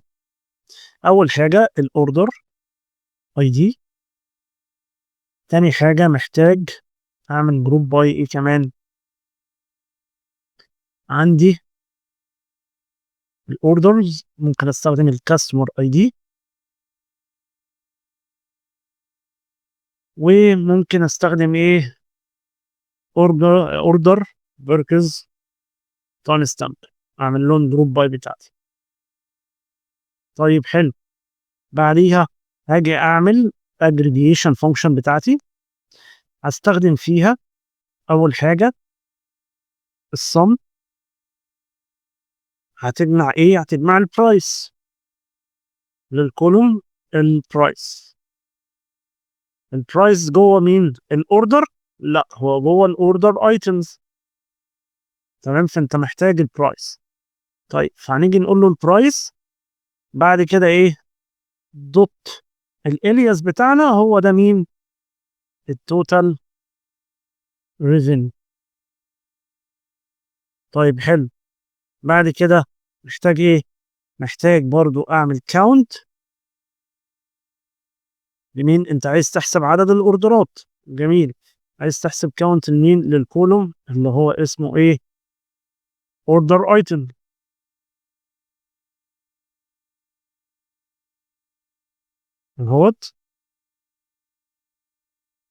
اول حاجه ال order ID، تاني حاجه محتاج اعمل group by ايه كمان؟ عندي ال orders، ممكن استخدم ال customer ID، وممكن استخدم ايه؟ order purchase timestamp، اعمل لهم group by بتاعتي. طيب حلو. بعديها هاجي اعمل aggregation function بتاعتي، هستخدم فيها اول حاجة السم، هتجمع ايه؟ هتجمع ال price لل column، ال price. ال price جوه مين؟ ال order؟ لا، هو جوه ال order items. تمام، فانت محتاج ال price. طيب فهنيجي نقول له ال price، بعد كده ايه؟ dot ال alias بتاعنا هو ده مين؟ ال total revenue. طيب حلو. بعد كده محتاج ايه؟ محتاج برضو اعمل count لمين؟ انت عايز تحسب عدد ال orderات. جميل. عايز تحسب count لمين؟ لل column اللي هو اسمه ايه؟ order item. اهوت.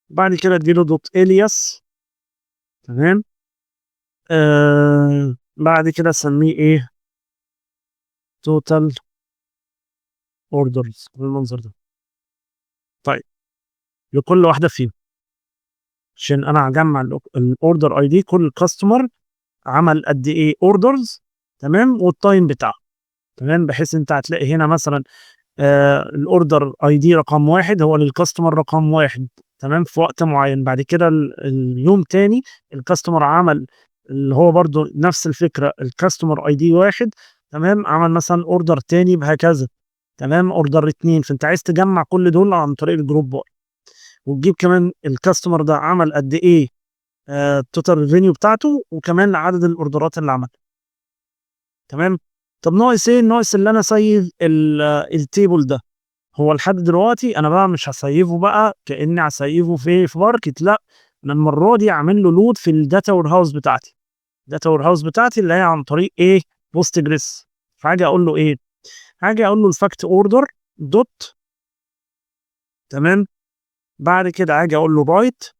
بعد كده اديله dot alias. تمام. بعد كده اسميه ايه؟ total orders بالمنظر ده. طيب لكل واحدة فيهم، عشان انا هجمع ال order ID، كل customer عمل قد ايه orders، تمام، وال time بتاعه. تمام، بحيث انت هتلاقي هنا مثلا، ال order ID رقم 1 هو لل customer رقم 1، تمام، في وقت معين. بعد كده اليوم تاني ال customer عمل اللي هو برضو نفس الفكرة، ال customer ID 1، تمام، عمل مثلا order تاني بهكذا، تمام، order 2. فانت عايز تجمع كل دول عن طريق ال group by، وتجيب كمان ال customer ده عمل قد ايه، ال total revenue بتاعته، وكمان عدد ال orderات اللي عملها. تمام. طب ناقص ايه؟ ناقص اللي انا save ال table ده. هو لحد دلوقتي انا بقى مش هسيفه بقى كاني هسيفه في باركت، لا، انا المرة دي عامل له load في ال data warehouse بتاعتي. ال data warehouse بتاعتي اللي هي عن طريق ايه؟ Postgres. فهاجي اقول له ايه؟ هاجي اقول له ال fact order dot، تمام. بعد كده هاجي اقول له write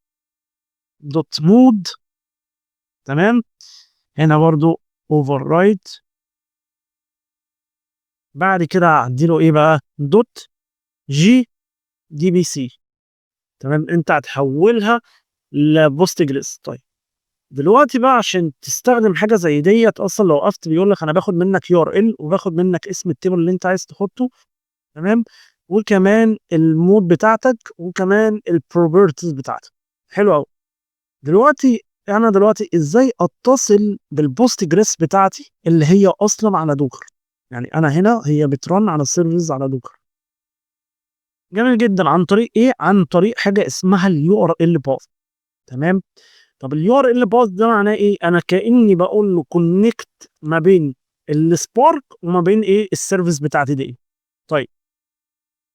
dot mode، تمام. هنا برضو overwrite. بعد كده هعدي له ايه بقى؟ dot JDBC، تمام. انت هتحولها ل Postgres. طيب دلوقتي بقى عشان تستخدم حاجة زي ديت اصلا لو وقفت بيقول لك انا باخد منك URL وباخد منك اسم ال table اللي انت عايز تحطه، تمام، وكمان ال mode بتاعتك وكمان ال properties بتاعتك. حلو قوي. دلوقتي انا دلوقتي ازاي اتصل بال Postgres بتاعتي اللي هي اصلا على Docker؟ يعني انا هنا هي بت run على service على Docker. جميل جدا. عن طريق ايه؟ عن طريق حاجة اسمها ال URL path. تمام. طب ال URL path ده معناه ايه؟ انا كاني بقول له connect ما بين ال Spark وما بين ايه؟ ال service بتاعتي دي. طيب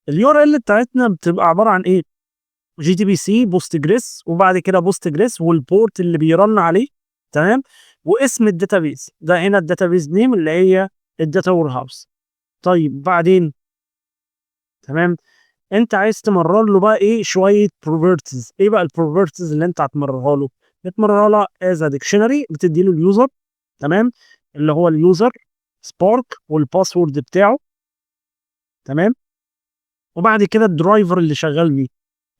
ال URL بتاعتنا بتبقى عبارة عن ايه؟ JDBC Postgres، وبعد كده Postgres وال port اللي بي run عليه، تمام، واسم ال database ده. هنا ال database name اللي هي ال data warehouse. طيب بعدين، تمام، انت عايز تمرر له بقى ايه؟ شوية properties. ايه بقى ال properties اللي انت هتمررها له؟ بتمررها له as dictionary، بتدي له ال user، تمام، اللي هو ال user Spark وال password بتاعه، تمام، وبعد كده ال driver اللي شغال بيه،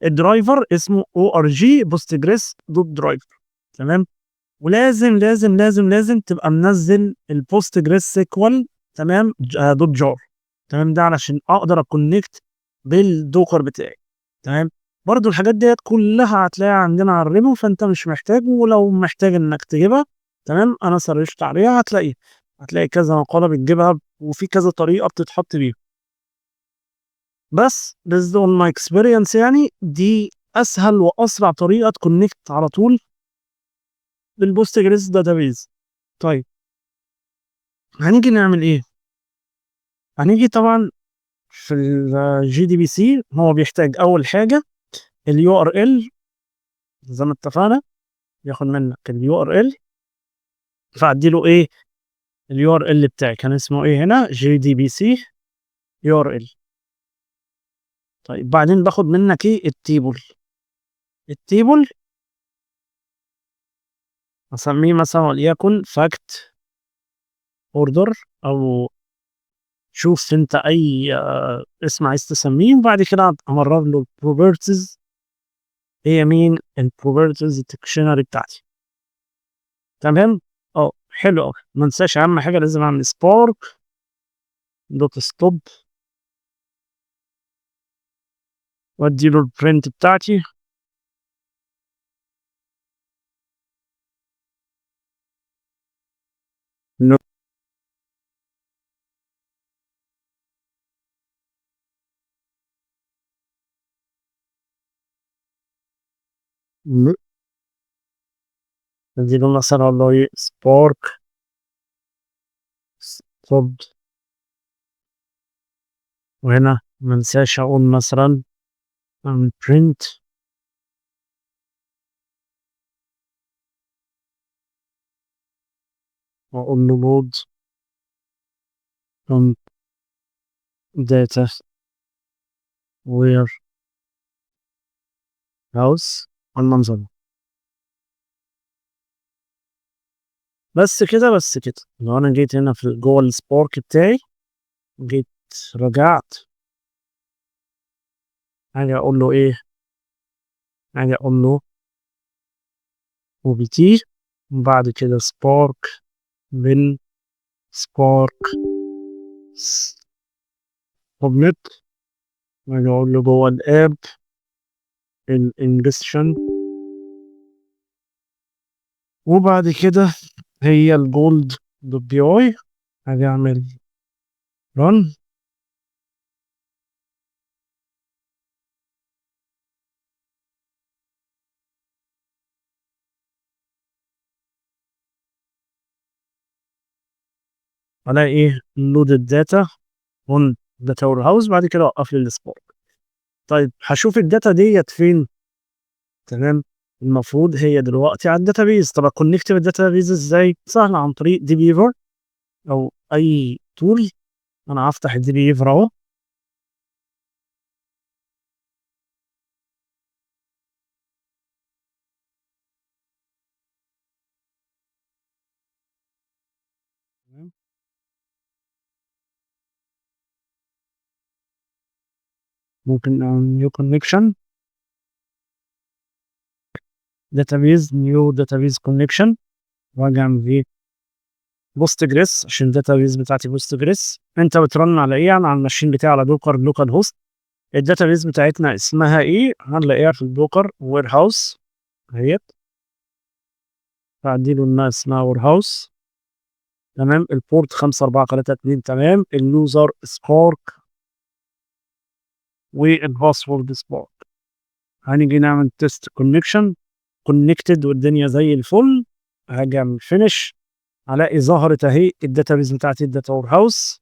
ال driver اسمه org postgres dot driver، تمام. ولازم لازم لازم لازم تبقى منزل ال PostgreSQL، تمام، dot jar، تمام، ده علشان اقدر ا connect بال Docker بتاعي. تمام. برضو الحاجات ديت كلها هتلاقيها عندنا على ال repo، فانت مش محتاج، ولو محتاج انك تجيبها، تمام، انا searchت عليها هتلاقي كذا مقالة بتجيبها وفي كذا طريقة بتتحط بيها. بس based on my experience دي اسهل واسرع طريقة ت connect على طول بال Postgres database. طيب هنيجي نعمل ايه؟ هنيجي طبعا في ال JDBC هو بيحتاج اول حاجة ال URL زي ما اتفقنا، ياخد منك ال URL، فادي له ايه؟ ال URL بتاعي كان اسمه ايه هنا؟ JDBC URL. طيب بعدين باخد منك ايه؟ ال table. ال table هسميه مثلا وليكن fact order، او شوف انت اي اسم عايز تسميه. وبعد كده همرر له properties، هي مين ال properties dictionary بتاعتي. تمام؟ حلو قوي. ما انساش اهم حاجه لازم اعمل spark dot stop وادي له ال print بتاعتي. اديله مثلا والله spark stop، وهنا ما انساش اقول مثلا اعمل print واقول له load from data warehouse المنظر ده. بس كده، بس كده. لو انا جيت هنا في جوه ال Spark بتاعي، جيت رجعت هاجي اقول له ايه؟ هاجي اقول له opt، وبعد كده spark bin spark submit، هاجي اقول له جوه ال app ال ingestion، وبعد كده هي ال gold dot py. هاجي اعمل run. الاقي ايه؟ load ال data on data warehouse. بعد كده اوقف لي ال Spark. طيب هشوف ال data ديت فين؟ تمام، المفروض هي دلوقتي على ال database. طب ا connect بال database ازاي؟ سهل، عن طريق DBeaver او اي tool. انا هفتح ال DBeaver اهو. ممكن نعمل new connection database، new database connection، واجي اعمل ايه؟ Postgres، عشان ال database بتاعتي Postgres. انت بت run على ايه؟ انا على ال machine بتاعي على Docker localhost. ال database بتاعتنا اسمها ايه؟ هنلاقيها في ال Docker warehouse اهيت، فاديله انها اسمها warehouse. تمام، ال port 5432. تمام، ال user Spark وال password Spark. هنيجي نعمل test connection، connected والدنيا زي الفل. هاجي اعمل finish، هلاقي ظهرت اهي ال database بتاعتي ال data warehouse.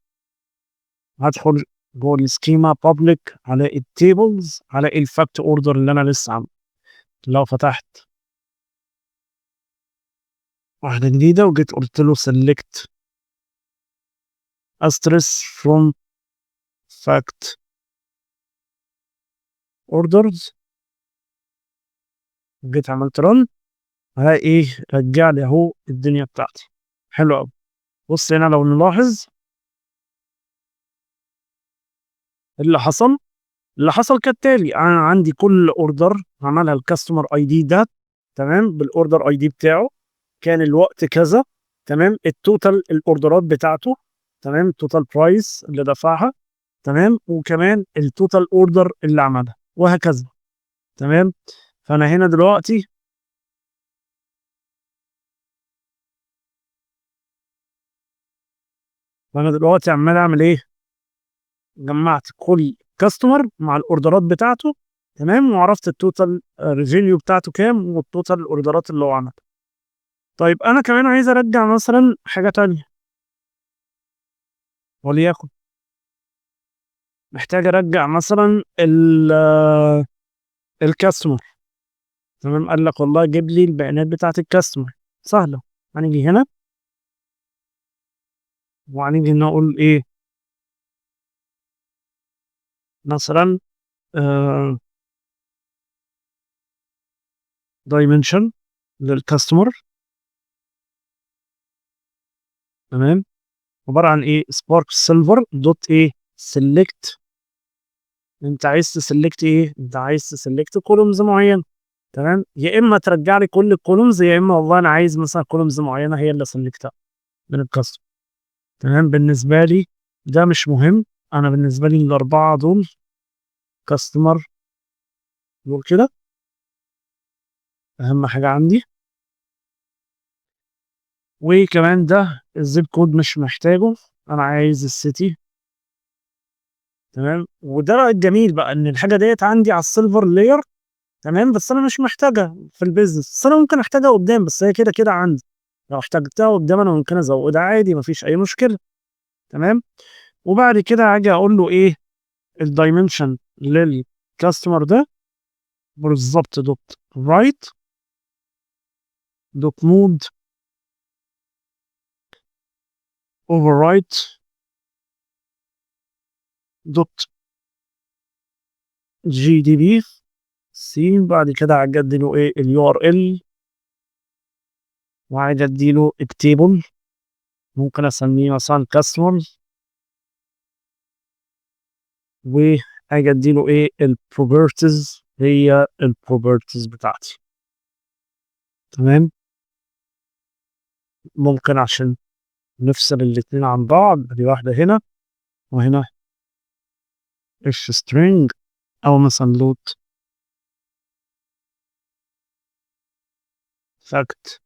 هدخل جوه ال schema public، هلاقي ال tables، هلاقي ال fact order اللي انا لسه عامله. لو فتحت واحدة جديدة وجيت قلت له select asterisk from fact orders، جيت عملت run، هلاقي ايه؟ رجع لي اهو الدنيا بتاعتي. حلو قوي. بص هنا لو نلاحظ اللي حصل، اللي حصل كالتالي: انا عندي كل order عملها ال customer ID ده، تمام، بال order ID بتاعه، كان الوقت كذا، تمام، ال total ال orderات بتاعته، تمام، ال total price اللي دفعها، تمام، وكمان ال total order اللي عملها، وهكذا. تمام، فانا دلوقتي عمال اعمل ايه؟ جمعت كل customer مع ال orderات بتاعته، تمام، وعرفت ال total revenue بتاعته كام وال total ال orderات اللي هو عملها. طيب انا كمان عايز ارجع مثلا حاجة تانية، وليكن محتاج ارجع مثلا ال customer. تمام، قال لك والله جيب لي البيانات بتاعت ال customer. سهلة، هنيجي هنا وهنيجي نقول ايه مثلا؟ Dimension لل customer. تمام، عبارة عن ايه؟ Spark Silver dot ايه؟ select. انت عايز ت select ايه؟ انت عايز ت select columns معين. تمام، يا اما ترجع لي كل ال columns، يا اما والله انا عايز مثلا columns معينة هي اللي select ها من ال customer. تمام، بالنسبة لي ده مش مهم، انا بالنسبة لي الاربعة دول customer دول كده اهم حاجة عندي. وكمان ده ال zip code مش محتاجه، انا عايز ال city. تمام، وده الجميل بقى ان الحاجة ديت عندي على ال silver layer. تمام، بس انا مش محتاجها في ال business، بس انا ممكن احتاجها قدام، بس هي كده كده عندي، لو احتاجتها قدام انا ممكن ازودها عادي، مفيش اي مشكلة. تمام، وبعد كده هاجي اقول له ايه؟ ال dimension لل customer ده بالظبط dot right dot mode overwrite dot JDBC. بعد كده هاجي اديله ايه؟ ال URL، وهاجي اديله ال table، ممكن اسميه مثلا customer، وهاجي اديله ايه؟ ال properties، هي ال properties بتاعتي. تمام، ممكن عشان نفصل الاتنين عن بعض، ادي واحدة هنا وهنا F string، او مثلا load fact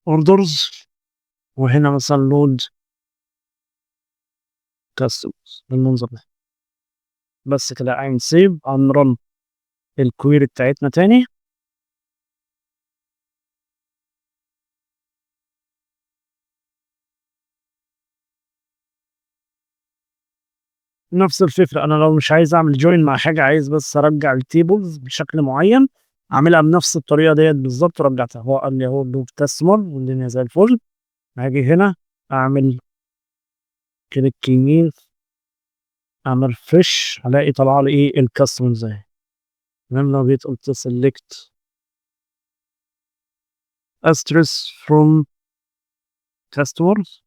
orders، وهنا مثلا load customers بالمنظر ده. بس كده اعمل save، هن run ال query بتاعتنا تاني. نفس الفكرة، أنا لو مش عايز أعمل join مع حاجة، عايز بس أرجع ال tables بشكل معين، أعملها بنفس الطريقة ديت بالظبط. رجعتها، هو قال لي أهو load customer والدنيا زي الفل. هاجي هنا أعمل click يمين، أعمل refresh، هلاقي طلع لي إيه؟ ال customers أهي. تمام، لو جيت قلت select asterisk from customers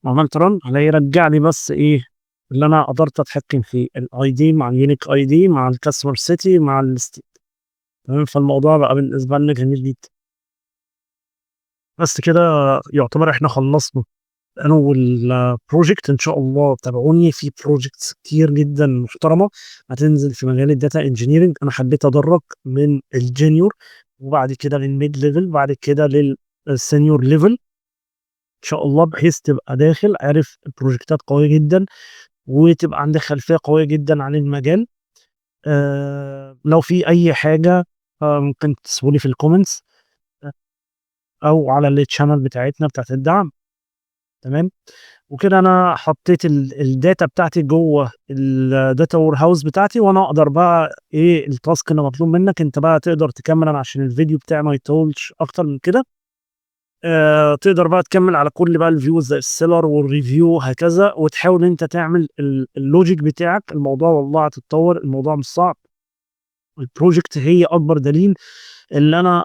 وعملت run، هلاقي رجع لي بس إيه اللي أنا قدرت أتحكم فيه، ال ID مع ال unique ID مع ال customer city مع ال state. تمام، فالموضوع بقى بالنسبة لنا جميل جدا. بس كده يعتبر إحنا خلصنا أول project. إن شاء الله تابعوني في projects كتير جدا محترمة هتنزل في مجال ال data engineering. أنا حبيت أدرج من ال junior وبعد كده لل mid level، بعد كده لل senior level إن شاء الله، بحيث تبقى داخل عارف ال project ات قوية جدا وتبقى عندك خلفية قوية جدا عن المجال. لو في أي حاجة، ممكن تسيبولي في ال comments، أو على ال channel بتاعتنا بتاعت الدعم. تمام، وكده أنا حطيت ال data بتاعتي جوه ال data warehouse بتاعتي، وأنا أقدر بقى إيه ال task اللي مطلوب منك أنت بقى تقدر تكمل. أنا عشان الفيديو بتاعي ما يطولش أكتر من كده، تقدر بقى تكمل على كل بقى ال views زي ال seller وال review وهكذا، وتحاول انت تعمل ال logic بتاعك. الموضوع والله هتتطور، الموضوع مش صعب. ال project هي اكبر دليل ان انا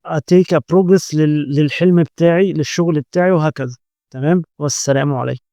ا take progress للحلم بتاعي، للشغل بتاعي وهكذا. تمام، والسلام عليكم.